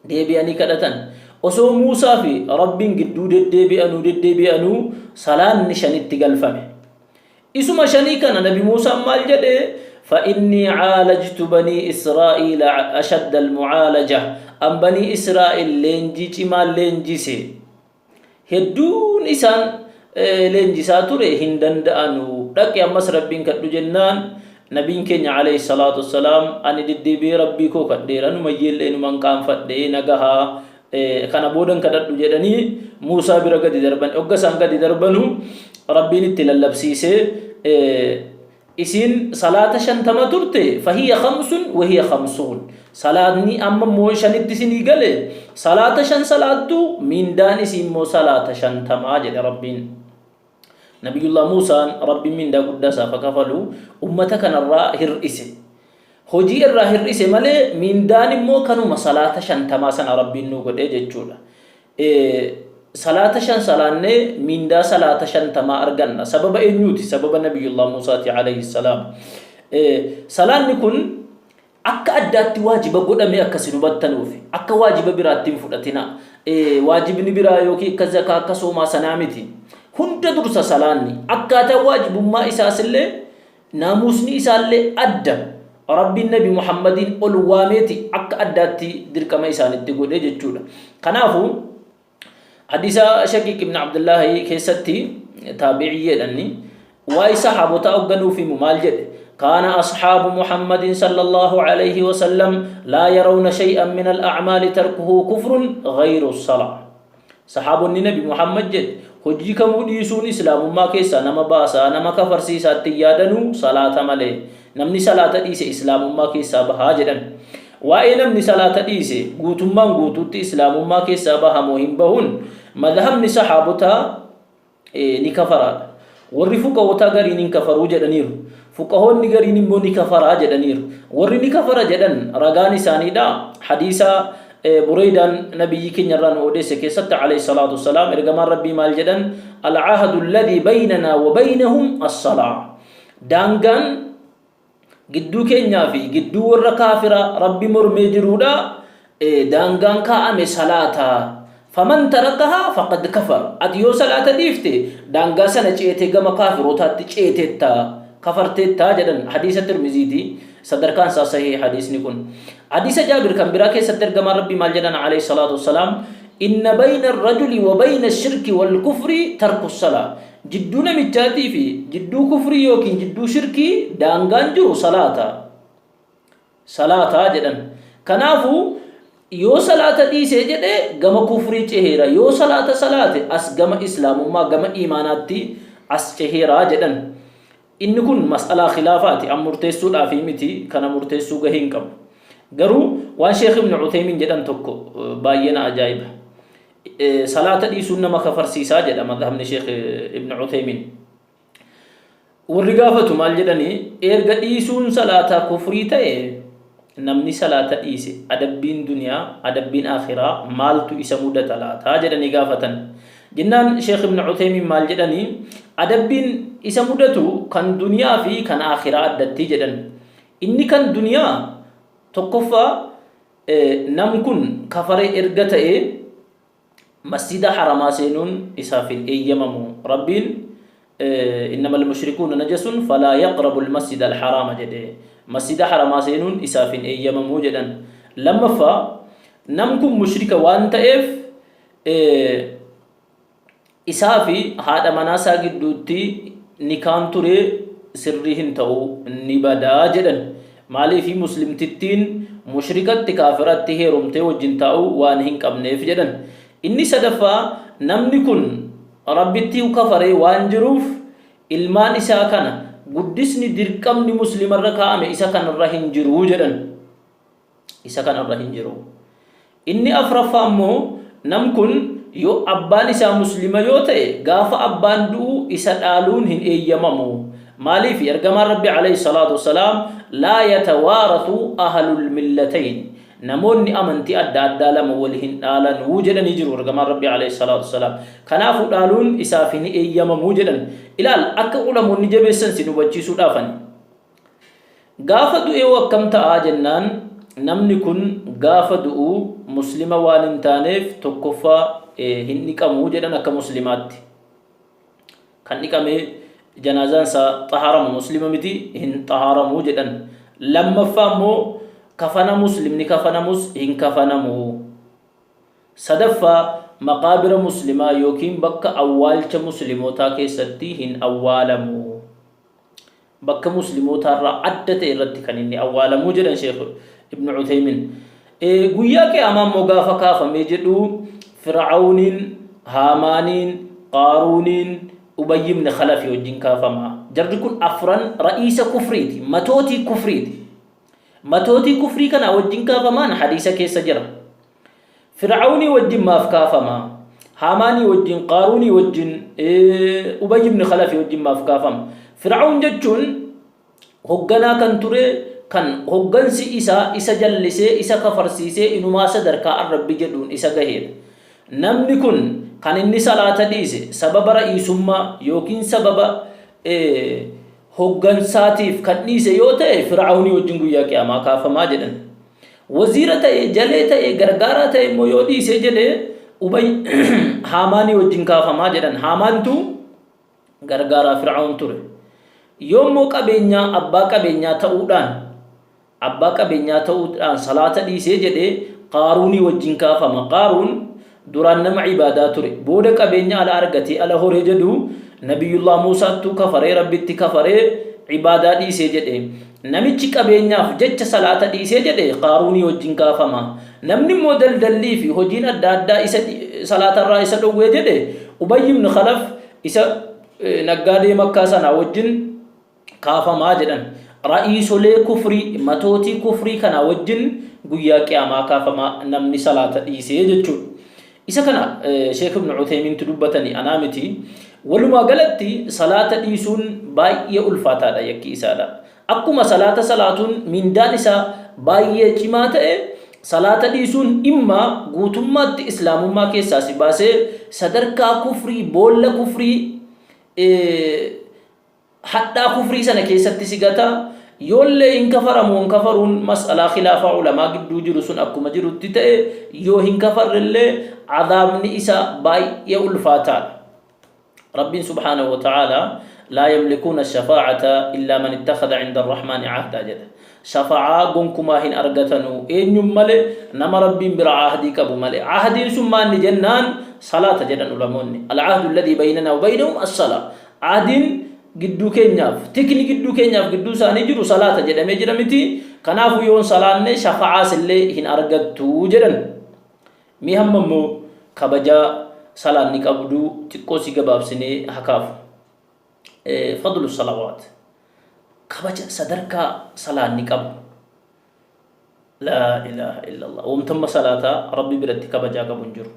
Deebi'anii kadhatan. Osoo Muusaa fi Rabbiin gidduu deddeebi'anuu deddeebi'anuu salaanni shanitti galfame. Isuma shanii kana Nabi Muusaan maal jedhe? Fa innii caalajtu banii Israa'iila ashadda almucaalaja. An banii Israa'il leenjii cimaan leenjise. Hedduun isaan leenjisaa ture hin danda'anu. Dhaqi ammas Rabbiin kadhu jennaan Nabiin keenya alayhi salaatu wassalaam ani deddeebi'ee Rabbii koo kadheera numayyeellee numan qaanfadhe nagahaa kana boodan kadhadhu jedhanii Muusaa bira gadi darban. Hogga isaan gadi darbanu Rabbiin itti lallabsiisee isiin salaata 50 turte fahiyya khamsun wahiya khamsuun. Salaatni amma immoo shanitti isinii gale salaata shan salaattu miindaan isii immoo salaata 50 jedhe Rabbiin. Nabiyullah Muusaan Rabbiin mindaa guddaa isaaf haa kafalu ummata kanarraa hir'ise. Hojii irraa hir'ise malee mindaan immoo kanuma salaata 50 sana Rabbiin nuu godhee jechuudha. Salaata shan salaannee mindaa salaata 50 arganna. Sababa eenyuuti? Sababa Nabiyullah Muusaati alayhi salaam. Salaanni kun Akka addaatti waajiba godhame akka isin hubattanuufi. Akka waajiba biraatti hin fudhatinaa. Waajibni biraa yookiin akka zakaa akka soomaa sanaa miti. Hunda dursa salaanni. Akkaataa waajibummaa isaas illee naamuusni isaallee adda. Rabbiin Nabi Muhammadiin ol waameeti akka addaatti dirqama isaanitti godhe jechuudha. Kanaafuu Hadiisa Shaqiiq ibn Abdullaahi keessatti taabi'ii jedhanni waa'ee sahaabotaa hogga nuuf himu maal jedhe? Kaana asxaabu Muhammadin sallallahu alayhi wa sallam laa yarawna shay'an min al-a'maali tarkuhu kufrun ghayru salaa. Sahaabonni Nabi Muhammad jedhe hojii kamuu dhiisuun islaamummaa keessaa nama baasaa nama kafarsiisaatti hin yaadanuu salaata malee. Namni salaata dhiise islaamummaa keessaa bahaa jedhan. Waa'ee namni salaata dhiise guutummaan guutuutti islaamummaa keessaa baha moo hin bahuun madhabni sahaabotaa ni kafaraadha. Warri fuqahootaa gariin hin kafaruu jedhaniiru. Fuqahoonni gariin immoo ni kafaraa jedhaniiru. Warri ni kafara jedhan ragaan isaaniidha hadiisa Bureydaan nabiyyi keenya irraa nu odeesse keessatti alayhi salaatu wassalaam ergamaan Rabbii maal jedhan? Al-ahadu alladhi baynanaa wa baynahum as-salaa. Daangaan gidduu keenyaa fi gidduu warra kaafira Rabbi mormee jiruudha, daangaan kaa'ame salaata. Faman tarakahaa faqad kafar. Ati yoo salaata dhiifte daangaa sana ceetee gama kaafirootaatti ceeteetta, kafarteetta jedhan. Hadiisa Tirmiziiti. Sadarkaan isaa sahih hadiisni kun. Hadiisa Jaabir kan biraa keessatti ergamaan Rabbii maal jedhan alayhi salaatu wassalaam? Inna bayna rajuli wa bayna shirki wal kufri tarku salaa. Jidduu namichaatii fi jidduu kufrii yookiin jidduu shirkii daangaan jiru salaata. Salaataa jedhan. Kanaafuu yoo salaata dhiisee jedhe gama kufrii ceheera. Yoo salaata salaate as gama islaamummaa, gama iimaanaatti as ceheera jedhan. Inni kun mas'alaa khilaafaati. An murteessuudhaafi miti, kana murteessuu gahee hin qabu. Garuu waan Sheekh Ibn Uthaymin jedhan tokko baay'ee na ajaa'iba. Salaata dhiisuun nama kafarsiisaa jedha madhabni Sheekh Ibn Uthaymin. Warri gaafatu maal jedhanii? Erga dhiisuun salaataa kufrii ta'e, namni salaata dhiise adabbiin duniyaa, adabbiin akhiraa maaltu isa mudata laataa jedhanii gaafatan. Jennaan Sheekh Ibn Uthaymin maal jedhanii? Adabbiin isa mudatu kan duniyaa fi kan akhiraa addatti jedhan. Inni kan duniyaa tokkoffaa, nam kun kafare erga ta'ee masjida haramaa seenuun isaaf hin eeyyamamu. Rabbiin innamal mushrikuuna najasun falaa yaqrabu almasjida alharaama jedhe. Masjida haramaa seenuun isaaf hin eeyyamamu jedhan. Lammaffaa, nam kun mushrika waan ta'eef isaa fi haadha manaa isaa gidduutti nikaan ture sirrii hin ta'u, ni badaa jedhan. Maaliif? Muslimtittiin mushrikatti, kaafiratti heerumtee wajjin taa'uu waan hin qabneef jedhan. Inni sadaffaa, namni kun Rabbitti kafaree waan jiruuf ilmaan isaa kana guddisni dirqamni muslimarra kaa'ame isa kanarra hin jiru jedhan. Isa kanarra hin jiru. Inni afraffaa immoo, nam kun yoo abbaan isaa muslima yoo ta'e gaafa abbaan du'u isa dhaaluun hin eeyyamamu. Maaliif? Ergamaan Rabbi alayhi salaatu wassalaam laa yatawaarathu ahlul millatayn, namoonni amantii adda addaa lama wal hin dhaalanuu jedhanii jiru ergamaan Rabbi alayhi salaatu wassalaam. Kanaafuu dhaaluun isaaf hin eeyyamamu jedhan. Ilaal, akka ulamoonni jabeessan sin hubachiisuudhaafani. Gaafa du'e hoo akkam ta'a jennaan, namni kun gaafa du'u muslima waan hin taaneef tokkoffaa hin dhiqamu jedhan akka muslimaatti. Kan dhiqame janaazaan isaa xahaaramu muslima miti, hin xahaaramu jedhan. Lammaffaa immoo kafana muslimni kafanamus hin kafanamu. Sadaffaa, maqaabira muslimaa yookiin bakka awwaalcha muslimootaa keessatti hin awwaalamu. Bakka muslimootaarraa adda ta'e irratti kan inni awwaalamuu jedhan Sheekh Ibn Uthaymin. Guyyaa qiyaamaa immoo gaafa kaafamee jedhu Fir'aawniin, Haamaaniin, Qaaruuniin, Ubayy ibn Khalafi wajjin kaafama. Jarri kun afran ra'iisa kufriiti, matootii kufriiti. Matootii kufrii kanaa wajjin kaafamaan hadiisa keessa jira. Fir'awnii wajjin maaf kaafama? Haamaanii wajjin, Qaaruunii wajjin, Ubay ibn Khalafii wajjin maaf kaafama? Fir'awn jechuun hogganaa kan ture, kan hoggansi isaa isa jallisee, isa kafarsiisee, inumaa sadarkaa arrabbi jedhuun isa gaheedha. Namni kun kan inni salaata dhiise sababa ra'iisummaa yookiin sababa hoggansaatiif kan dhiise yoo ta'e Fir'awnii wajjin guyyaa qiyaamaa kaafamaa jedhan. Waziira ta'e, jalee ta'e, gargaaraa ta'e immoo yoo dhiisee jedhe Ubay Haamaanii wajjin kaafamaa jedhan. Haamaantu gargaaraa Fir'awn ture. Yoo immoo qabeenyaa, abbaa qabeenyaa ta'uudhaan, abbaa qabeenyaa ta'uudhaan salaata dhiisee jedhe Qaaruunii wajjin kaafama. Qaaruun duraan nama ibaadaa ture. Booda qabeenya ala argatee ala horee jedhu Nabiyyullah Muusaattuu kafaree, Rabbitti kafaree ibaadaa dhiisee jedhe. Namichi qabeenyaaf jecha salaata dhiisee jedhe Qaaruunii wajjin kaafama. Namni immoo daldallii fi hojiin adda addaa isa salaatarraa isa dhowwee jedhe Ubayy ibn Khalaf isa naggaadee Makkaa sanaa wajjin kaafamaa jedhan. Ra'iisolee kufrii, matootii kufrii kanaa wajjin guyyaa qiyaamaa kaafamaa namni salaata dhiisee jechuudha. Isa kana Sheekh Ibn Uthaymintu dubbatani, anaa miti. Walumaa galatti salaata dhiisuun baay'ee ulfaataadha yakki isaadha. Akkuma salaata salaatuun mindaan isaa baay'ee cimaa ta'e, Salaata dhiisuun imma guutummaatti islaamummaa keessaa si baasee sadarkaa kufrii, boolla kufrii, hadhaa kufrii sana keessatti si gata. Yoollee hin kafaramu hin kafaruun mas'alaa khilaafaa ulamaa gidduu jiru sun akkuma jirutti ta'e, yoo hin kafarrellee azaabni isaa baay'ee ulfaataadha. Rabbiin subhaanahu wa ta'aalaa laa yamlikuuna shafaa'ata illaa man ittakhadha inda arrahmaani ahdaa jedha. Shafa'aa gonkumaa hin argatanu eenyuun malee nama Rabbiin bira ahdii qabu malee. Ahdiin sun maanni jennaan salaata jedhan ulamoonni. Al-ahdu alladhii baynanaa wa baynahum as-salaa. Ahdiin gidduu keenyaaf tikni gidduu keenyaaf gidduu isaanii jiru salaata jedhamee jira miti. Kanaafuu yoon salaanne shafa'aas illee hin argattu jedhan. Mee hamma immoo kabajaa salaanni qabdu xiqqoo si gabaabsinee haa kaafu. Fadlu salawaat. Kabaja sadarkaa salaanni qabu. Laa ilaaha illallah. Wamtamma salaataa Rabbi biratti kabajaa qabu hin jiru.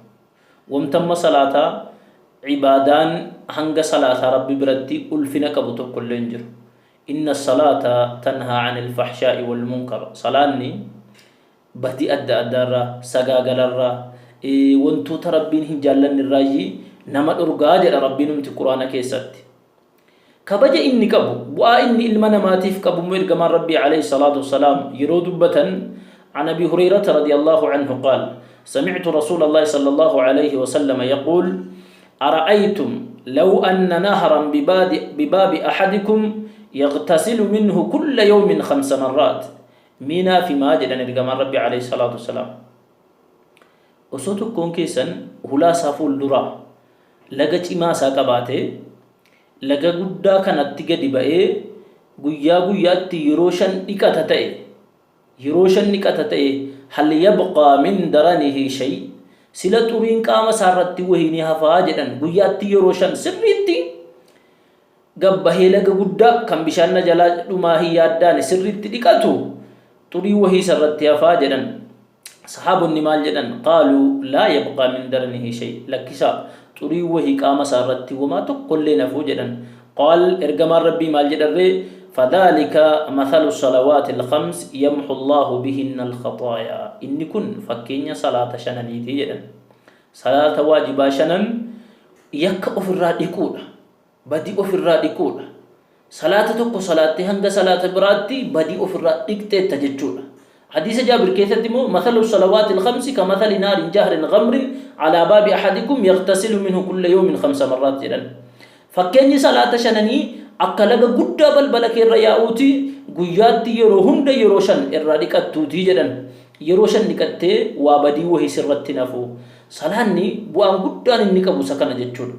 Wamtamma salaataa ibaadaan hanga salaataa Rabbi biratti ulfina qabu tokko illee hin jiru. Inna salaata tanhaa anil fahshaa'i wal munkar. Salaanni badii adda addaarraa, sagaagalarraa, wantoota Rabbiin hin jaallannirraayyii nama dhorgaa jedha Rabbiinumti Qur'aana keessatti. Kabaja inni qabu, bu'aa inni ilma namaatiif qabu immoo ergamaan Rabbii alayhi salaatu wassalaam yeroo dubbatan عن أبي هريرة رضي الله عنه قال سمعت رسول الله صلى الله عليه وسلم يقول أرأيتم لو أن نهرا بباب أحدكم يغتسل منه كل يوم 5 مرات Mee naaf himaa jedhan ergamaan Rabbii alayhi salaatu wassalaam. Osoo tokkoon keessan hulaa isaa fuulduraa laga cimaa isaa qabaatee laga guddaa kanatti gadi ba'ee guyyaa guyyaatti yeroo shan dhiqata ta'e yeroo shan dhiqata ta'e hal yabqaa min daranihi shay sila xuriin qaama isaa irratti wahii ni hafaa jedhan guyyaatti yeroo shan sirriitti Gad bahee laga guddaa kan bishaan na jalaa dhumaa hin yaaddaane sirriitti dhiqatu xurii wahii isarratti hafaa jedhan. Sahaabonni maal jedhan? Qaaluu laa yabqaa min daranihi shay. Lakkisaa xurii wahii qaama isaa irratti womaa tokkollee hin hafu jedhan. Qaal ergamaan Rabbii maal jedharree? Fadhaalika mathalu salawaati al-khams yamhu Allaahu bihinna al-khaxaayaa. Inni kun fakkeenya salaata shananiiti jedhan. Salaata waajibaa shanan yakka ofirraa dhiquudha. Badii ofirraa dhiquudha. Salaata tokko salaattee hanga salaata biraatti badii ofirraa dhiqxeetta jechuudha. Hadiisa Jaabir keessatti immoo mathalu salawaatil khamsi ka mathali naarin jahrin ghamrin alaa baabi ahadikum yaghtasilu minhu kulla yawmin khamsa marraat jedhan. Fakkeenyi salaata shananii akka laga guddaa balbala keerra yaa'uuti guyyaatti yeroo hunda yeroo shan irraa dhiqattuuti jedhan. Yeroo shan dhiqattee waa badii wahii sirratti hin hafu. Salaanni bu'aan guddaan inni qabu isa kana jechuudha.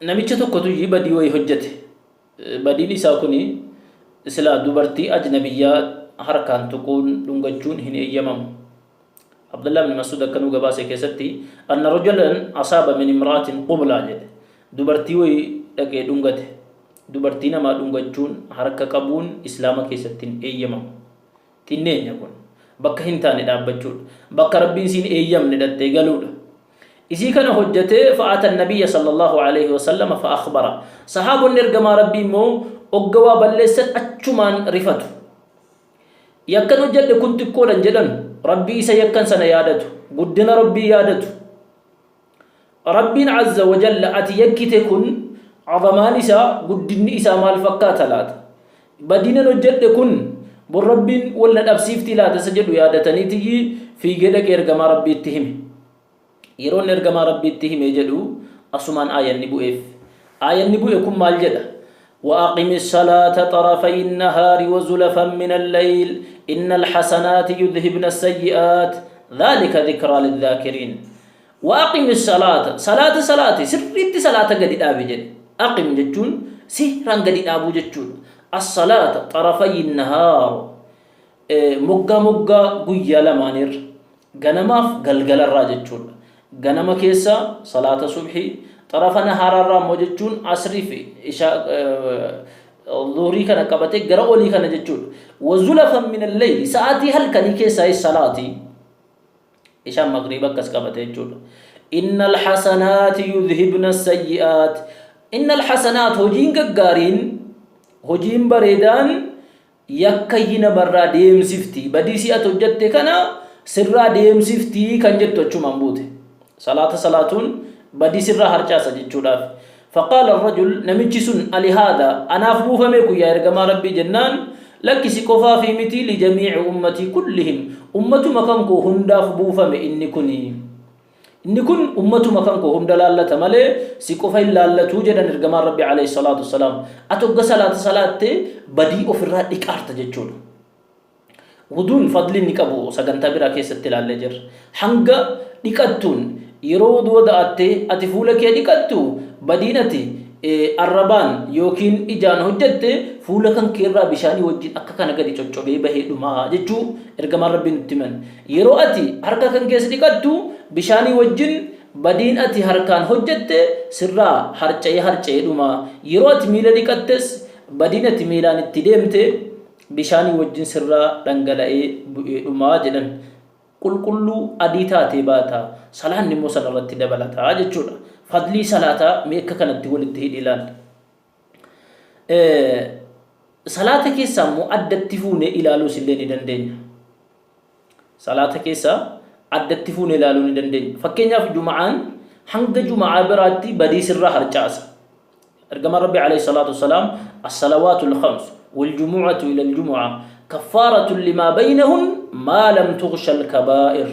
Namicha tokkotu iyyuu badii wayii hojjete. Badiin isaa kuni silaa dubartii ajnabiyyaa harkaan tuquun dhungachuun hin eeyyamamu. Abdullah ibn Mas'ud akka nu gabaase keessatti anna rajulan asaaba min imra'atin qublaa jedhe. Dubartii wayii dhaqee dhungate. Dubartii namaa dhungachuun harka qabuun islaama keessatti hin eeyyamamu. Xinneenya kun. Bakka hin taane dhaabbachuudha. Bakka Rabbiin siin eeyyamne dhattee galuudha. Isii kana hojjatee fa'ata nabiyya sallallahu alaihi wasallama fa'akhbara. Sahaabonni ergamaa Rabbii immoo ogga waa balleessan achumaan rifatu. Yakkan hojjadhe kun xiqqoodha hin jedhan. Rabbii isa yakkan sana yaadatu. Guddina Rabbii yaadatu. Rabbiin azza wa jalla ati yakkite kun azamaan isaa guddinni isaa maal fakkaata laata? Badiinan hojjedhe kun bor Rabbiin wal na dhabsiiftii laata isa jedhu yaadataniitiyyi fiigee dhaqee ergamaa Rabbiitti hime. Yeroo inni ergamaa Rabbiitti hime jedhu asumaan aayanni bu'eef. Aayanni bu'e kun maal jedha? وأقم الصلاة طرفي النهار وزلفا من الليل إن الحسنات يذهبن السيئات ذلك ذكرى للذاكرين Wa aqimi salaata, salaata salaati, sirriitti salaata gadi dhaabi jedhe. Aqim jechuun seeraan gadi dhaabuu jechuudha. As-salaata xarafayyi nahaar, moggaa moggaa guyyaa lamaanirra, ganamaaf galgalarraa jechuudha. Ganama keessa salaata subhii, xarafa nahaaraarraa immoo jechuun asrii fi ishaa zuhrii kana qabatee gara olii kana jechuudha. Wa zulafan min al-layli, sa'aatii halkanii keessaayis salaati. Ishaan magriiba akkas qabate jechuudha. Innal hasanaati yudhibna sayyi'aat. Innal hasanaat hojiin gaggaariin hojiin bareedaan Yakka namarraa deemsifti. Badii si ati hojjatte kana sirraa deemsifti kan jettu achumaan buute. Salaata salaatuun badii sirraa harcaasa jechuudhaaf. فقال الرجل namichi sun ألهذا anaaf buufame kun yaa ergamaa Rabbii jennaan lakki si qofaa fi miti لجميع أمتي كلهم ummatuma kan koo hundaaf buufame inni kuni. Inni kun ummatuma kan koo hunda laallata malee si qofa hin laallatuu jedhan ergamaan Rabbi عليه الصلاة والسلام. Ati hogga salaata salaatte badii ofirraa dhiqaarta jechuudha. Wuduun fadli inni qabu sagantaa biraa keessatti ilaallee jirra. Hanga dhiqattuun yeroo wuduu da'attee ati fuula kee dhiqattu badiin ati arrabaan yookiin ijaan hojjatte fuula kan keerraa bishaanii wajjin akka kana gadi coccobee bahee dhumaa jechuu ergamaan Rabbii nutti himan. Yeroo ati harka kan keessa dhiqattu bishaanii wajjin badiin ati harkaan hojjatte sirraa harca'ee harca'ee dhumaa. Yeroo ati miila dhiqattes badiin ati miilaan itti deemte bishaanii wajjin sirraa dhangala'ee bu'ee dhumaa jedhan. Qulqulluu adii taatee baata. Salaanni immoo sanarratti dabalataa jechuudha. Fadlii salaataa mee akka kanatti walitti hidhi ilaalla. Salaata keessaa immoo addatti fuunee ilaaluus illee ni dandeenya. Salaata keessaa addatti fuunee ilaaluu ni dandeenya. Fakkeenyaaf juma'aan hanga juma'aa biraatti badii sirraa harcaasa. Ergamaan Rabbi عليه الصلاة والسلام الصلوات الخمس والجمعة إلى الجمعة كفارة لما بينهن ما لم تغش الكبائر.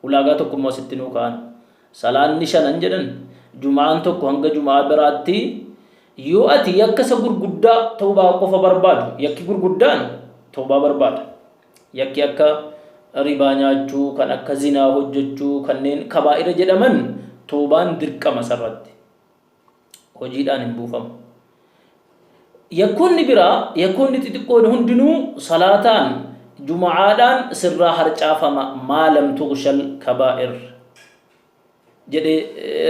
Ulaagaa tokko immoo asitti nuu ka'an. Salaanni shanan jedhan juma'aan tokko hanga juma'aa biraatti yoo ati yakka isa gurguddaa tawbaa qofa barbaadu yakki gurguddaan tawbaa barbaada. Yakki akka ribaa nyaachuu, kan akka zinaa hojjechuu, kanneen kabaa'ira jedhaman tawbaan dirqama sarratti. Hojiidhaan hin buufamu. Yakkoonni biraa yakkoonni xixiqqoon hundinuu salaataan juma'aadhaan sirraa harcaafama ما لم تغش الكبائر jedhee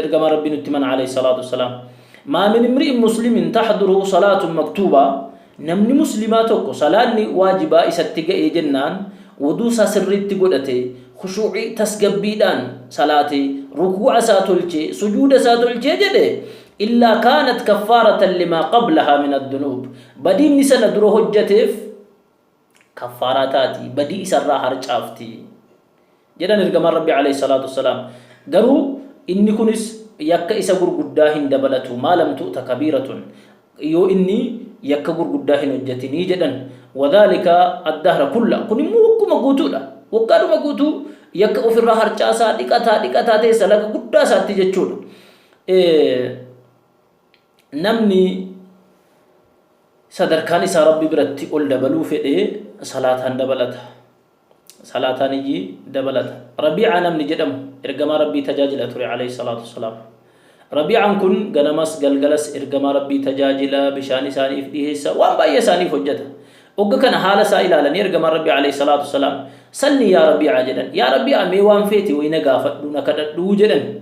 ergama Rabbii nutti mana عليه الصلاة والسلام. ما من امرئ مسلم تحضره صلاة مكتوبة namni muslimaa tokko salaanni waajibaa isatti ga'ee jennaan wuduu isaa sirriitti godhate khushuucii tasgabbiidhaan salaate rukuuca isaa tolchee sujuuda isaa tolchee jedhe إلا كانت كفارة لما قبلها من الذنوب badiinni sana dura hojjateef kaffaaraa taati badii isarraa harcaafti jedhan ergamaan Rabbi عليه الصلاة والسلام. Garuu inni kunis yakka isa gurguddaa hin dabalatu ما لم تؤت كبيرة yoo inni yakka gurguddaa hin hojjetinii jedhan. وذلك الدهر كله kun immoo wagguma guutuudha. Waggaadhuma guutuu yakka ofirraa harcaasaa dhiqataa dhiqataa teessa laga guddaa isaatti jechuudha. Namni sadarkaan isaa Rabbi biratti ol dabaluu fedhee salaataan dabalata. Salaataan iyyii dabalata. Rabiica namni jedhamu ergamaa Rabbii tajaajila ture عليه الصلاة والسلام. Rabiicaan kun ganamas galgalas ergamaa Rabbii tajaajila bishaan isaaniif dhiheessa waan baay'ee isaaniif hojjeta. Ogga kana haala isaa ilaalanii ergamaa Rabbii عليه الصلاة والسلام سلني يا ربيعة jedhan. Yaa Rabiica mee waan feete wayi na gaafadhu na kadhadhuu jedhan.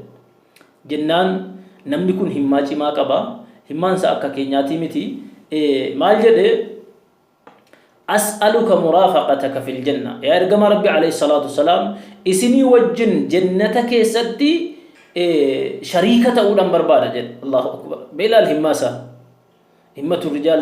Jennaan namni kun himmaa cimaa qaba. Himmaan isaa akka keenyaatii miti. Maal jedhe? أسألك مرافقتك في الجنة. Yaa ergamaa Rabbi عليه الصلاة والسلام isinii wajjin jannata keessatti shariika ta'uudhaan barbaada jedhe. الله أكبر. Beelaal himmaa isaa. همة الرجال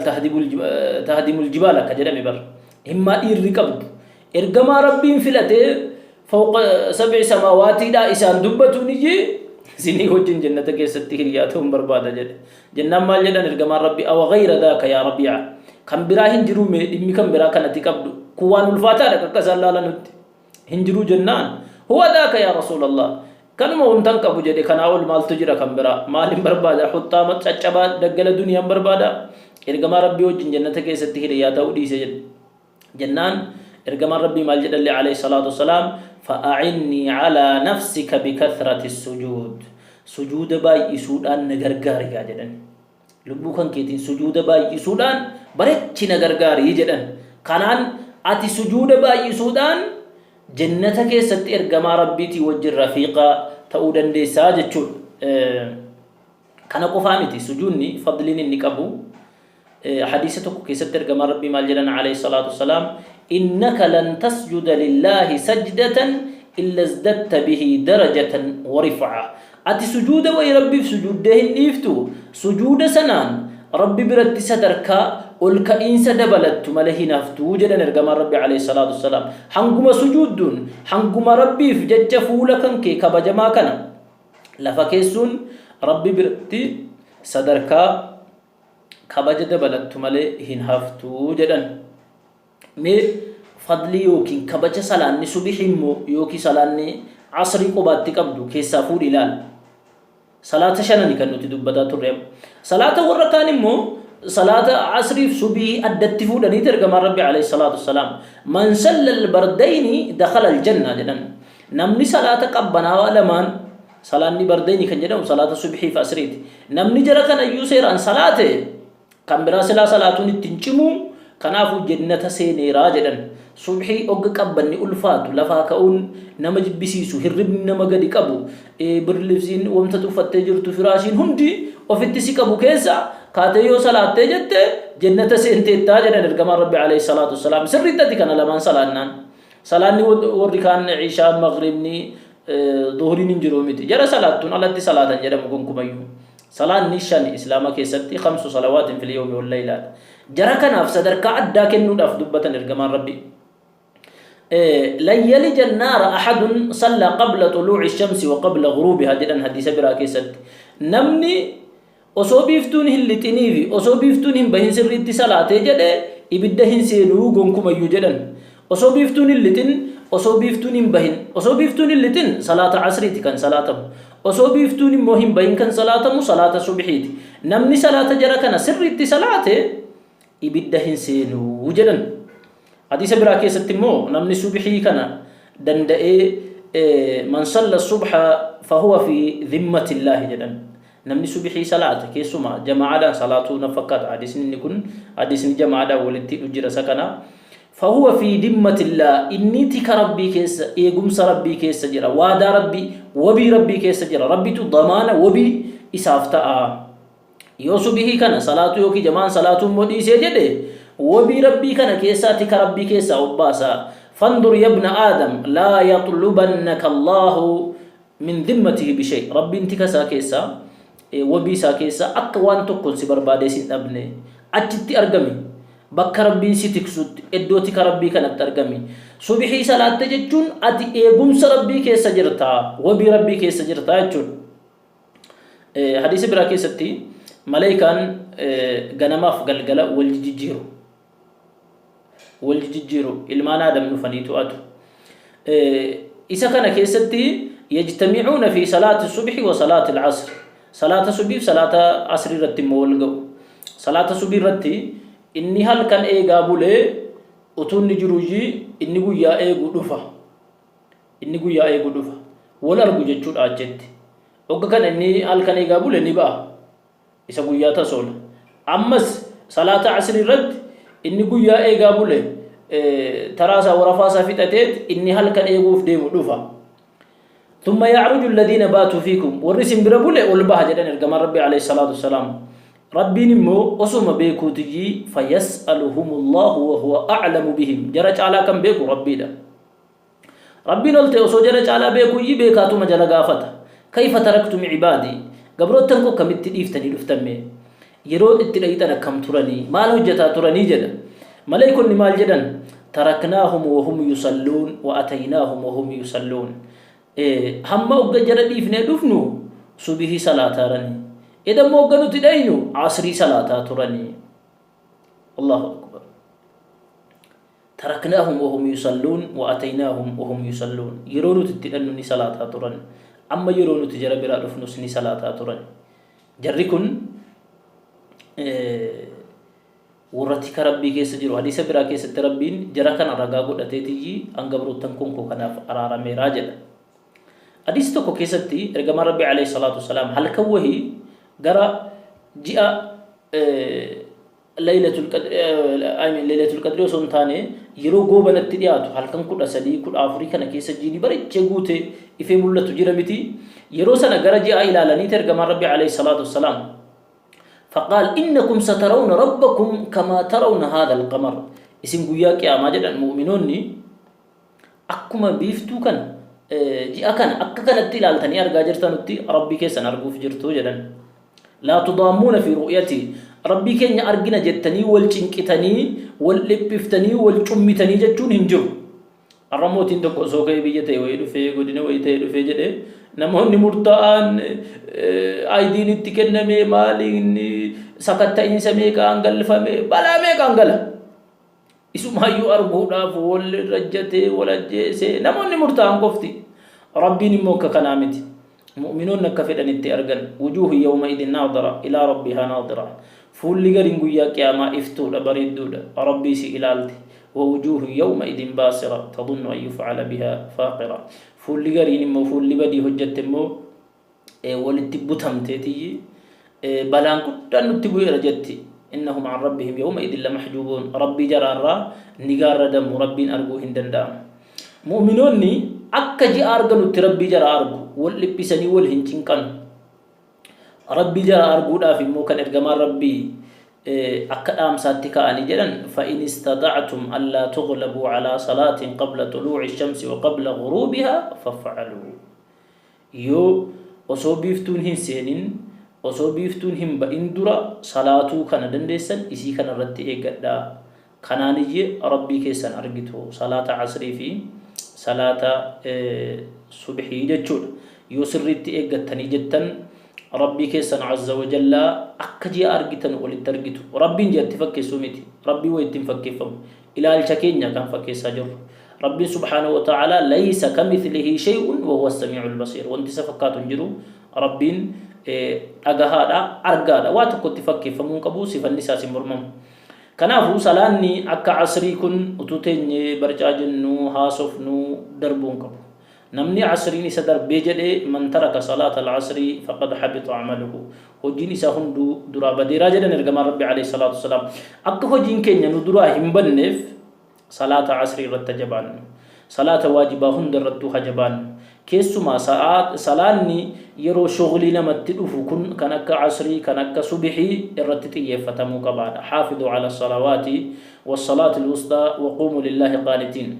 تهدم الجبال akka jedhame bar. Himmaa dhiirri qabdu. Ergamaa Rabbiin filatee فوق سبع سماوات iidhaa isaan dubbatuun ijji isinii wajjin jannata keessatti hiriyaa ta'uun barbaada jedhe. Jennaan maal jedhan ergamaan Rabbi? أوغير ذاك يا ربيعة. Kan biraa hin jiruu mee dhimmi kan biraa kanatti qabdu. Kun waan ulfaataadha akka isaan laalanutti. Hin jiruu jennaan. هو ذاك يا رسول الله. Kanuma wantan qabu jedhe kanaa ol maaltu jira kan biraa. Maalin barbaada? Huxxaama caccabaa daggala duniyaan barbaada. Ergamaa Rabbii wajjin jannata keessatti hiriyaa ta'uu dhiise jedhe. Jennaan ergamaan Rabbii maal jedhallee عليه الصلاة والسلام? فأعني على نفسك بكثرة السجود. Sujuuda baay'isuudhaan na gargaari gaa jedhan. Lubbuu kan keetiin sujuuda baay'isuudhaan bareechi na gargaarii jedhan. Kanaan ati sujuuda baay'isuudhaan jannata keessatti ergamaa Rabbiitii wajjin rafiiqaa ta'uu dandeessaa jechuudha. Kana qofaa miti sujuudni fadliin inni qabu. Hadiisa tokko keessatti ergamaan Rabbii maal jedhan عليه الصلاة والسلام? إنك لن تسجد لله سجدة إلا ازددت به درجة ورفعة. Ati sujuuda wayi Rabbiif sujuuddee hin dhiiftu sujuuda sanaan Rabbi biratti sadarkaa ol ka'iinsa dabalattu malee hin haftu jedhan ergamaan Rabbi alayhi salaatu wassalaam. Hanguma sujuudduun, hanguma Rabbiif jecha fuula kan kee kabajamaa kana lafa keessuun Rabbi biratti sadarkaa kabaja dabalattu malee hin haftu jedhan. Mee fadlii yookiin kabaja salaanni subihii immoo yookiin salaanni asrii qobaatti qabdu keessaa fuudhi ilaali. Salaata shanani kan nuti dubbataa turre amma. Salaata warra kaan immoo salaata asriif subii addatti fuudhaniiti ergamaan Rabbi alayhi salaatu wassalaam. Man salla al-bardayni dakhala al-janna jedhan. Namni salaata qabbanaawaa lamaan, salaanni bardayni kan jedhamu salaata subhii fi asriiti. Namni jara kanayyuu seeraan salaate, Kan biraa silaa salaatuun itti hin cimu, kanaafuu jennata seeneera jedhan. Subhii ogga qabbanni ulfaatu, lafaa ka'uun nama jibbisiisu, hirribni nama gadi qabu, birlibsiin wamtatu uffattee jirtu, firaashiin hundi ofitti si qabu keessa kaatee yoo salaattee jette jennata seenteettaa jedhan ergamaan Rabbi alayhi salaatu wassalaam. Sirriitti ati kana lamaan salaannaan. Salaanni warri kaan ishaan, maghribni, zuhriin hin jiru miti. Jara salaattuun alatti salaatan jedhamu gonkumayyuu. Salaanni shani Islaama keessatti khamsu salawaatin fil yawmi wal laylaadha. Jara kanaaf sadarkaa addaa kennuudhaaf dubbatan ergamaan Rabbii. Lan yalija annaara ahadun salla qabla xuluuci shamsi wa qabla ghuruubihaa jedhan hadiisa biraa keessatti. Namni osoo biiftuun hin lixinii fi osoo biiftuun hin bahin sirriitti salaatee jedhe ibidda hin seenuu gonkumayyuu jedhan. Osoo biiftuun hin lixin, osoo biiftuun hin bahin. Osoo biiftuun hin lixin salaata asriiti kan salaatamu. Osoo biiftuun immoo hin bahin kan salaatamu salaata subhiiti. Namni salaata jara kana sirriitti salaate ibidda hin seenu jedhan. Hadiisa biraa keessatti immoo namni subhii kana danda'ee man salla subha fahuwa fi dhimmatillaahi jedhan. Namni subhii salaate keessumaa jamaa'aadhaan salaatuu na fakkaata hadiisni inni kun hadiisni jamaa'aadhaan walitti hidhu jira isa kana. Fahuwa fi dhimmatillah inni tika Rabbii keessa eegumsa Rabbii keessa jira waadaa Rabbii wabii Rabbii keessa jira Rabbitu damaana wabii isaaf ta'a. Yoo subhii kana salaatuu yookiin jamaan salaatuu immoo dhiisee jedhe wabii Rabbii kana keessaa tika Rabbii keessaa of baasa. Fandur yabna Aadam laa yaxlubannaka Allahu min dhimmatihi bishay Rabbiin tika isaa keessaa wabii isaa keessaa akka waan tokkoon si barbaadee sin dhabne achitti argami bakka Rabbiin si tiksutti iddoo tika Rabbii kanatti argami subhii salaatte jechuun ati eegumsa Rabbii keessa jirta wabii Rabbii keessa jirta jechuudha. Hadiisa biraa keessatti maleekaan ganamaaf galgala wal jijjiiru. Wal jijjiiru ilmaan Aadam dhufanii to'atu. Isa kana keessatti yajtamicuuna fi salaati subhi wa salaati al-asr. Salaata subiif salaata asrii irratti immoo wal ga'u. Salaata subii irratti inni halkan eegaa bulee utuu inni jiruyyii inni guyyaa eegu dhufa. Inni guyyaa eegu dhufa. Wal argu jechuudha achitti. Hogga kana inni halkan eegaa bule ni ba'a. Isa guyyaa tasoola. Ammas salaata asrii irratti inni guyyaa eegaa bule taraa isaa warafaa isaa fixateet inni halkan eeguuf deemu dhufa. Thumma ya'ruju alladhiina baatu fiikum warri isin bira bule ol baha jedhan ergamaan Rabbii alayhi salaatu wassalaam. Rabbiin immoo osuma beekuutiyyii fayas'aluhumullahu wa huwa a'lamu bihim jara caalaa kan beeku Rabbiidha. Rabbiin ol ta'e osoo jara caalaa beekuyyii beekaatuma jara gaafata. Kayfa taraktum cibaadii? Gabroottan koo akkamitti dhiiftanii dhuftan mee? Yeroo itti dhayxan akkam turanii? Maal hojjataa turanii? jedha. Maleeykonni maal jedhan? Taraknaahum wa hum yusalluun wa ataynaahum wa hum yusalluun. Hamma ogga jara dhiifnee dhufnu subihii salaataarani. Edammoo ogga nuti dhaynu asrii salaataa turanii. Allahu akbar. Taraknaahum wahum yusalluun wa ataynaahum wahum yusalluun. Yeroo nuti itti hidhannu ni salaataa turan. Amma yeroo nuti jara biraa dhufnus ni salaataa turan. Jarri kun warra tika Rabbii keessa jiru. Hadiisa biraa keessatti Rabbiin jara kana ragaa godhateetiyyi an gabroottan konkoo kanaaf araarameeraa jedha. Hadiisa tokko keessatti ergamaan Rabbii alayhi salaatu wassalaam halkan wahii gara ji'a Laylatul Qadri I mean Laylatul Qadri osoo hin taane yeroo goobanatti dhiyaatu halkan 13 14 kana keessa jiini bareechee guute ifee mul'atu jira miti yeroo sana gara ji'aa ilaalaniiti ergamaan Rabbi alayhi salaatu wassalaam faqaal innakum satarawna rabbakum kamaa tarawna haadha alqamar isin guyyaa qiyaamaa jedhan mu'minoonni Akkuma biiftuu kana, ji'a kana akka kanatti ilaaltanii argaa jirtanutti Rabbii keessan arguuf jirtu jedhan. Laa tudaammuuna fi ru'yatii. Rabbii keenya argina jettanii wal cinqitanii, wal dhiphiftanii, wal cummitanii jechuun hin jiru. Har'a mootiin tokko osoo ka'ee biyya ta'e wayii dhufee godina wayii ta'e dhufee jedhee namoonni murtaa'aan aayidiin itti kenname maaliin sakatta'iinsa meeqaan galfame balaa meeqaan gala. Isumaayyuu arguudhaaf wal rajjatee wal ajjeesee namoonni murtaa'an qofti. Rabbiin immoo akka kanaa miti. Mu'minoonni akka fedhanitti argan. Wujuuhu yawma idin naadira ilaa rabbihaa naadira. Fuulli gariin guyyaa qiyaamaa iftuudha bareedduudha. Rabbii si ilaalti. Wa wujuuhu yawma idin baasira tadunnu an yuf'ala bihaa faaqira. Fuulli gariin immoo fuulli badii hojjatte immoo walitti butamteetiyyi balaan guddaan nutti bu'eera jetti. Innahum an rabbihim yawma idin lamahjuubuun. Rabbii jaraarraa ni gaarradamu. Rabbiin arguu hin danda'amu. Mu'minoonni akka ji'a arganutti Rabbii jara argu. Wal dhiphisanii wal hin cinqanu. Rabbii jara arguudhaaf immoo kan ergamaan Rabbii akka dhaamsaatti kaa'anii jedhan fa'in istaxactum allaa tughlabuu calaa salaatin qabla xuluuci shamsi wa qabla ghuruubihaa faf'aluu. Yoo osoo biiftuun hin seenin, osoo biiftuun hin ba'in dura salaatuu kana dandeessan isii kana irratti eeggadhaa. Kanaaniyye Rabbii keessan argitu. Salaata Asrii fi salaata Subhii jechuudha. Yoo sirriitti eeggattanii jettan Rabbii keessan azza wa jallaa akka ji'a argitan walitti argitu. Rabbiin ji'atti fakkeessuu miti. Rabbiin wayitti hin fakkeeffamu. Ilaalcha keenya kan fakkeessaa jirru. Rabbiin subhaanahu wa ta'aalaa laysa kamithlihi shay'un wa huwa as-samii'ul basiir. Wanti isa fakkaatu hin jiru. Rabbiin dhagahaadha, argaadha. Waa tokkotti fakkeeffamuu hin qabu, sifanni isaas hin mormamu. Kanaafuu salaanni akka asrii kun utuu teenyee barcaa jennu, haasofnu darbuu hin qabu. Namni asriin isa darbee jedhe man taraka salaata al-asrii faqad habita amaluhu. Hojiin isaa hunduu duraa badeeraa jedhan ergamaan Rabbi alayhi salaatu wassalaam. Akka hojiin keenya nu duraa hin banneef salaata asrii irratti ha jabaannu. Salaata waajibaa hunda irrattuu ha jabaannu. Keessumaa salaanni yeroo shuglii namatti dhufu kun kan akka asrii kan akka subhii irratti xiyyeeffatamuu qabaadha. Haafiduu ala salawaati wassalaati alwusxaa waquumuu lillaahi qaanitiin.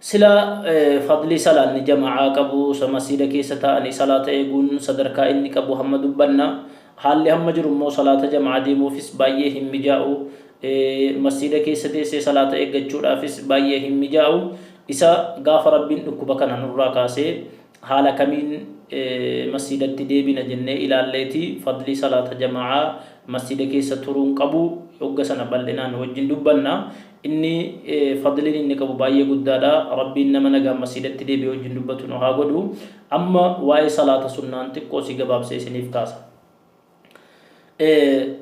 Sila fadlii salaanni jama'aa qabu, masjiida keessa taa'anii salaata eeguun sadarkaa inni qabu hamma dubbanna. Haalli hamma jiru immoo salaata jama'aa deemuufis baay'ee hin mijaa'u. Masjiida keessa teessee salaata eeggachuudhaafis baay'ee hin mijaa'u. Isa gaafa Rabbiin dhukkuba kana nurraa kaasee haala kamiin masjiidatti deebina jennee ilaalleeti fadlii salaata jama'aa masjiida keessa turuun qabu hogga sana bal'inaan wajjin dubbanna. Inni fadliin inni qabu baay'ee guddaadha. Rabbiin nama nagaan masjiidatti deebi'ee wajjin dubbatu nu haa godhu. Amma waa'ee salaata sunnaan xiqqoo si gabaabsee isiniif kaasa.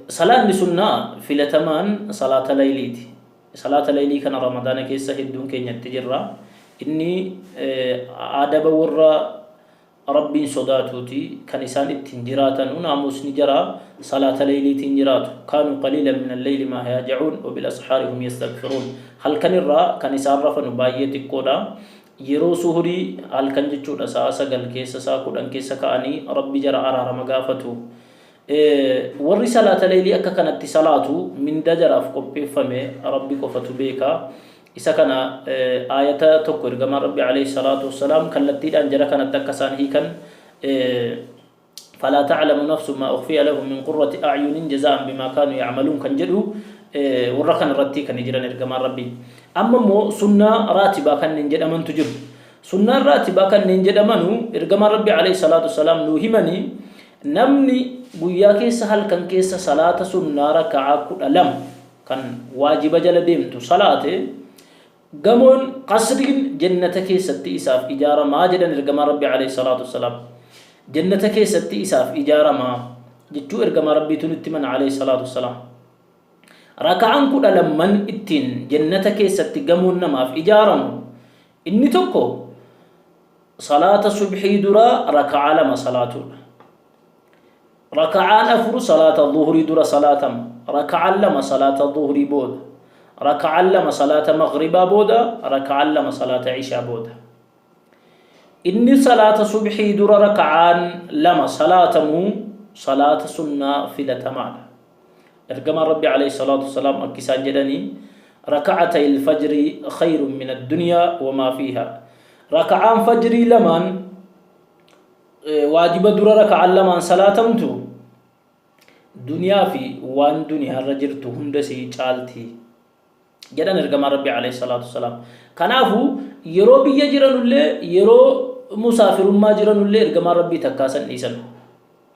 Salaanni sunnaa filatamaan salaata layliiti. Salaata laylii kana Ramadaana keessa hedduun keenya itti jirra. Inni adaba warra Rabbiin sodaatuuti. Kan isaan ittiin jiraatanu naamusni jaraa salaata layliitiin jiraatu. Kaanuu qaliilan min alleyli maa yahjacuun wa bil ashaari hum yastagfiruun. Halkan irraa kan isaan rafanu baay'ee xiqqoodha. Yeroo suhurii halkan jechuudha sa'a 9 keessa sa'a 10 keessa ka'anii Rabbi jara araarama gaafatu. Warri salaata leylii akka kanatti salaatu mindaa jaraaf qopheeffame Rabbi qofatu beeka. Isa kana aayata tokko ergamaan Rabbi alayhi salaatu wassalaam kallattiidhaan jara kanatti akka isaan hiikan falaa ta'lamu nafsun maa ukhfiya lahum min qurrati a'yunin jazaa'an bimaa kaanu ya'maluun kan jedhu warra kana irratti kan jiran ergamaan Rabbi. Amma immoo sunnaa raatibaa kanneen jedhamantu jiru. Sunnaan raatibaa kanneen jedhamanu ergamaan Rabbi alayhi salaatu wassalaam nuu himanii namni guyyaa keessa halkan keessa salaata sunnaa raka'aa 12 kan waajiba jala deemtu salaate gamoon qasriin jannata keessatti isaaf ijaaramaa jedhan ergamaan Rabbi alayhi salaatu wassalaam. Jannata keessatti isaaf ijaaramaa jechuu ergamaa Rabbiitu nutti mana alayhi salaatu wassalaam. Raka'aan 12n ittiin jannata keessatti gamoon namaaf ijaaramu inni tokko salaata subhii dura raka'aa 2 salaatuudha. Raka'aan 4 salaata zuhrii dura salaatama. Raka'aan 2 salaata zuhrii booda. Raka'aan 2 salaata maghribaa booda. Raka'aan 2 salaata ishaa booda. Inni salaata subhii dura raka'aan 2 salaatamu salaata sunnaa filatamaadha. Ergamaan Rabbi alayhi salaatu wassalaam akka isaan jedhanii raka'atay al-fajri khayrun min ad-dunyaa wa maa fiihaa. Raka'aan fajrii lamaan waajiba dura raka'aan lamaan salaatamtu Duniyaa fi waan duniyaarra jirtu hunda sii caalti jedhan ergamaan Rabbii alayhi salaatu wassalaam. Kanaafuu yeroo biyya jiranullee yeroo musaafirummaa jiranullee ergamaan Rabbii takkaa san dhiisan.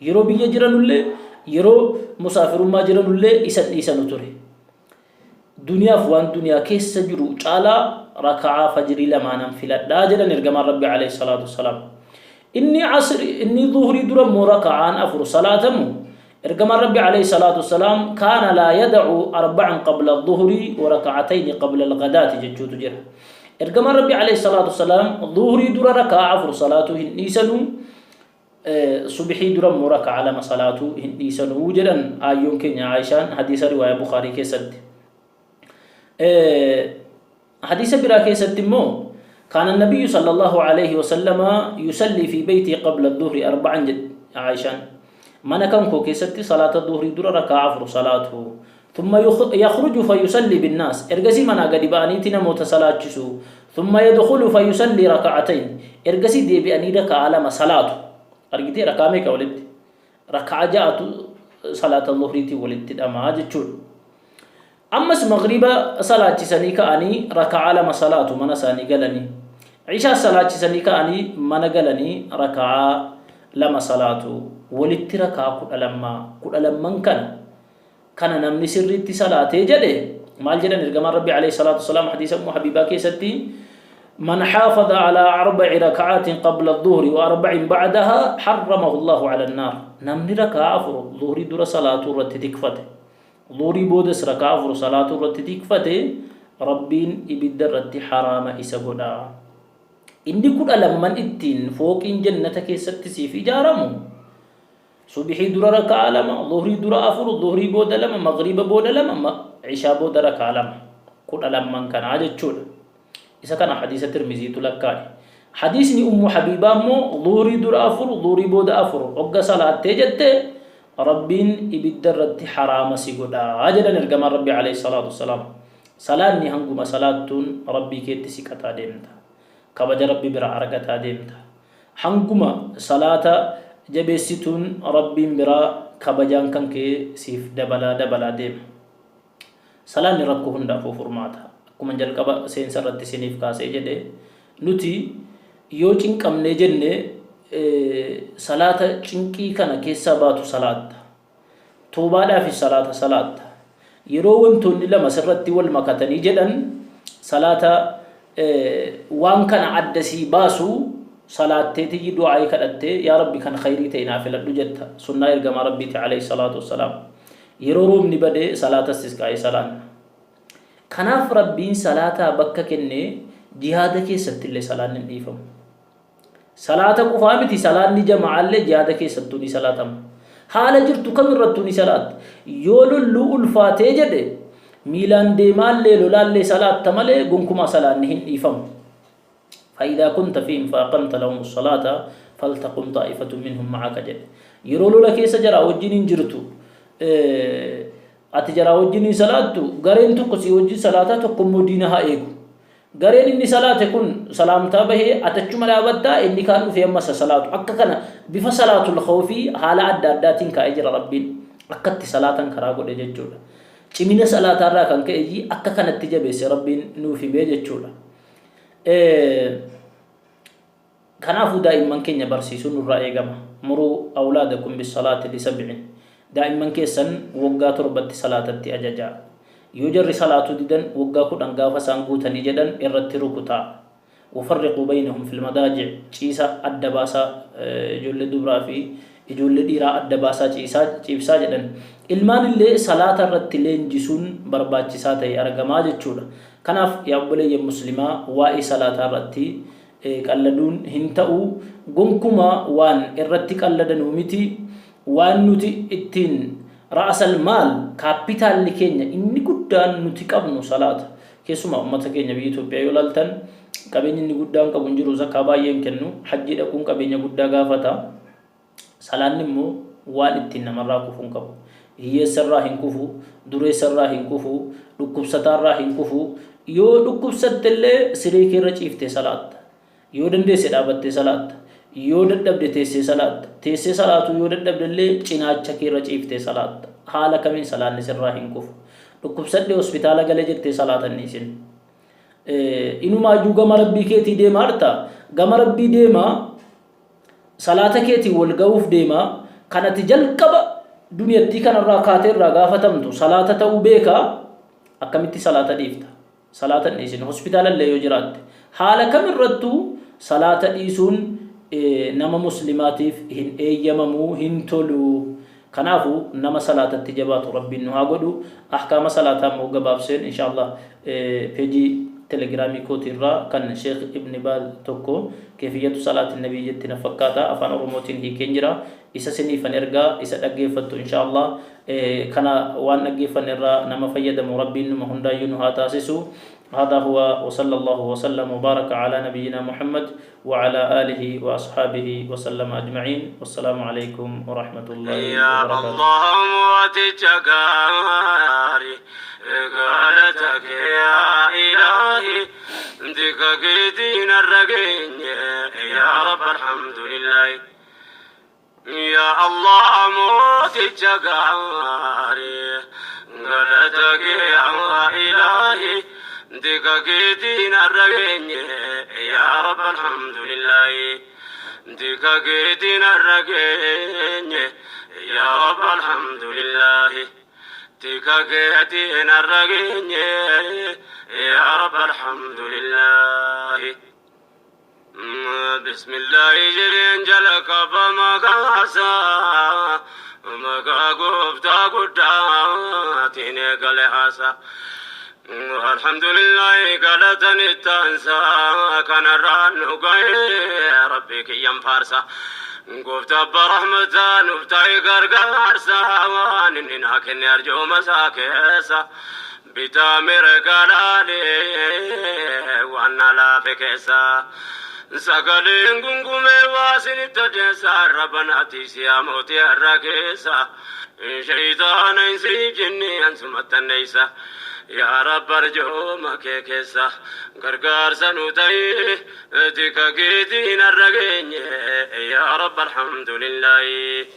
Yeroo biyya jiranullee yeroo musaafirummaa jiranullee isan dhiisanu ture. Duniyaaf waan duniyaa keessa jiru caalaa raka'aa fajrii lamaanan filadhaa jedhan ergamaan Rabbii alayhi salaatu wassalaam. Inni asri inni zuhrii dura immoo raka'aan afur salaatamu ergamaan Rabbii alayhi salaatu wassalaam kaana laa yada'u arba'an qabla dhuhrii wa raka'atayni qabla al-ghadaati jechuutu jira. Ergamaan Rabbii alayhi salaatu wassalaam zuhrii dura raka'aa afur salaatuu hin dhiisanu Subhii dura immoo raka'aa lama salaatuu hin dhiisanuu jedhan aayyoon keenya Aayishaan hadiisa riwaayaa Bukhaarii keessatti. Hadiisa biraa keessatti immoo kaana nabiyyu sallallahu alaihi wasallama yusallii fi beeytii qabla dhuhri arba'an jedhe Aayishaan. Mana kan koo keessatti salaata dhuhrii dura raka'aa afur salaatu. Thumma yakhruju fayusallii binnaas. Ergasii manaa gadi ba'aniiti namoota salaachisu. Thumma yadkhulu fayusallii raka'atayn. Ergasii deebi'anii raka'aa lama salaatu. Argitee raka'aa meeqa walitti? Raka'aa ja'atu salaata zuhriitiin walitti hidhamaa jechuudha. Ammas maghriba salaachisanii ka'anii raka'aa lama salaatu mana isaanii galanii. Ishaas salaachisanii ka'anii mana galanii raka'aa lama salaatu. Walitti raka'aa 12. 12n kana Kana namni sirriitti salaatee jedhe maal jedhan ergamaan Rabbii alayhi salaatu wassalaam hadiisa Ummu Habiibaa keessatti man xaafada alaa arba'i raka'aatin qabla dhuhri wa arba'in ba'daha harramahu Allahu ala annaar. Namni raka'aa afur dhuhrii dura salaatuu irratti tikfate dhuhrii boodas raka'aa afur salaatuu irratti tikfate Rabbiin ibidda irratti haraama isa godha. Inni kudha lamman ittiin fooqiin jannata keessatti siif ijaaramu Subhii dura raka'aa lama, zuhrii dura afur, zuhrii booda lama, maghriba booda lama, ishaa booda raka'aa lama. Kudha lamman kanaa jechuudha. Isa kana hadiisa Tirmiziitu lakkaa'e. Hadiisni Ummu Habiibaa immoo zuhrii dura afur, zuhrii booda afur hogga salaattee jette Rabbiin ibidda irratti haraama si godha jedhan ergamaan Rabbii alayhi salaatu wassalaam. Salaanni hanguma salaattuun Rabbii keetti siqataa deemta. Kabaja Rabbi biraa argataa deemta. Hanguma salaata jabeessituun Rabbiin biraa kabajaan kan kee siif dabalaa dabalaa deema. Salaanni rakkoo hundaafuu furmaata. Akkuman jalqaba seensa irratti isiniif kaasee jedhe nuti yoo cinqamnee jenne salaata cinqii kana keessaa baatu salaatta. Toobaadhaafis salaata salaatta. Yeroo wantoonni lama sirratti wal makatanii jedhan salaata waan kana adda sii baasu salaatteetiyyi du'aa'ii kadhattee yaa Rabbi kan khayrii ta'e naa filadhu jetta. Sunnaa ergamaa Rabbiiti alayhi salaatu wassalaam. Yeroo roobni bade salaata istisqaa'ii salaanna. Kanaaf Rabbiin salaataa bakka kenne jihaada keessattillee salaanni hin dhiifamu. Salaata qofaa miti salaanni jama'aallee jihaada keessattuu ni salaatama. Haala jirtu kamirrattuu ni salaatta. Yoo lolluu ulfaatee jedhe miilaan deemaallee lolaallee salaatta malee gonkumaa salaanni hin dhiifamu. فإذا كنت فيهم فأقمت لهم الصلاة فلتقم طائفة منهم معك jedhe. Yeroo lola keessa jaraa wajjin hin jirtu ati jaraa wajjin hin salaattu gareen tokko si wajjin salaataa tokko immoo diina haa eegu. Gareen inni salaate kun salaamtaa bahee ati achuma dhaabattaa inni kaan dhufee amma isa salaatu. Akka kana bifa salaatul khawfii haala adda addaatiin kaa'ee jira Rabbiin. Akka itti salaatan karaa godhe jechuudha. Cimina salaataarraa kan ka'e akka kanatti jabeesse Rabbiin nuuf himee jechuudha. Kanaafuu daa'imman keenya barsiisuun nurraa eegama. Muruu awlaadakum bissalaati lisab'in. Daa'imman keessan waggaa torbatti salaatatti ajajaa. Yoo jarri salaatuu didan waggaa 10 gaafa isaan guutanii jedhan irratti rukutaa. Wafarriquu baynahum fil madaaji' ciisa adda baasaa ijoollee dubraa fi ijoollee dhiiraa adda baasaa ciisaa ciibsaa jedhan. Ilmaan illee salaata irratti leenjisuun barbaachisaa ta'e argamaa jechuudha. Kanaaf yaa obboleeyyan muslimaa waa'ee salaataa irratti qalladuun hin ta'u. Gonkumaa waan irratti qalladanuu miti. Waan nuti ittiin ra'asal maal kaappitaalli keenya inni guddaan nuti qabnu salaata. Keessumaa ummata keenya biyya Itoophiyaa yoo ilaaltan qabeenyi inni guddaan qabu hin jiru zakaa baay'ee hin kennu. Hajjii dhaquun qabeenya guddaa gaafata. Salaanni immoo waan ittiin namarraa kufu hin qabu. Hiyyeessa irraa hin kufu, dureessa irraa hin kufu, dhukkubsataa irraa hin kufu. Yoo dhukkubsatte illee siree kee irra ciiftee salaatta. Yoo dandeesse dhaabattee salaatta. Yoo dadhabde teessee salaatta. Teessee salaatuu yoo dadhabde illee cinaacha kee irra ciiftee salaatta. Haala kamiin salaanni sirraa hin kufu. Dhukkubsadhe hospitaala gale jettee salaata hin dhiisin. Inumaayyuu gama Rabbii keetii deemaa jirta. Gama Rabbii deemaa salaata keetiin wal ga'uuf deemaa kan ati jalqaba duniyattii kanarraa kaatee irraa gaafatamtu salaata ta'uu beekaa akkamitti salaata dhiifta? Salaata hin dhiisin. Hospitaala illee yoo jiraatte. Haala kamirrattuu salaata dhiisuun nama muslimaatiif hin eeyyamamu, hin tolu. Kanaafu nama salaatatti jabaatu Rabbiin nu haa godhu. Ahkaama salaataa immoo gabaabseen insha Allah peejii telegiraamii kooti irraa kan Sheekh Ibn Baaz tokko keefiyyatu salaati nabii jetti na fakkaata afaan Oromootiin hiikeen jira. Isa siniifan ergaa isa dhaggeeffattu insha Allah. Kana waan dhaggeeffanne irraa nama fayyadamu Rabbiin numa hundaayyuu nu haa taasisu. هذا هو وصلى الله وسلم وبارك على نبينا محمد وعلى آله وأصحابه وسلم أجمعين والسلام عليكم ورحمة الله يا وبركاته. الله موتي gaarii galata kee yaa ilaahi tika keetiin har'a geenye yaa Rabb alhamdulillahi. Yaa Allah mooticha gaarii galata kee yaa ilaahi tika keetiin har'a geenye yaa Rabb alhamdulillahi. Tika keetiin har'a geenye yaa Rabb alhamdulillahi. Tika keetiin har'a geenye yaa Rabb alhamdulillahi. Bismillahi jedheen jalqaba maqaasaa maqaa gooftaa guddaatiin eegale haasaa. Alhamdulillahi galatan ittaansaa kanarraan nu ga'e Rabbi kiyyan faarsa. Gooftaa abbaa rahmataa nuuf ta'e gargaarsa waan inni naa kenne arjooma isaa keessa. Bitaa mirga laalee waan na laafe keessa. Sagaleen gungumee waa isinitti odeessa arraba naati siyaa mootii har'a keessa. Shayitaana hin siif jenne ansumattanneessa. Yaa Rabbi arjooma kee keessa gargaarsa nu ta'e tika keetiin har'a geenye yaa Rabbi alhamdulillahi.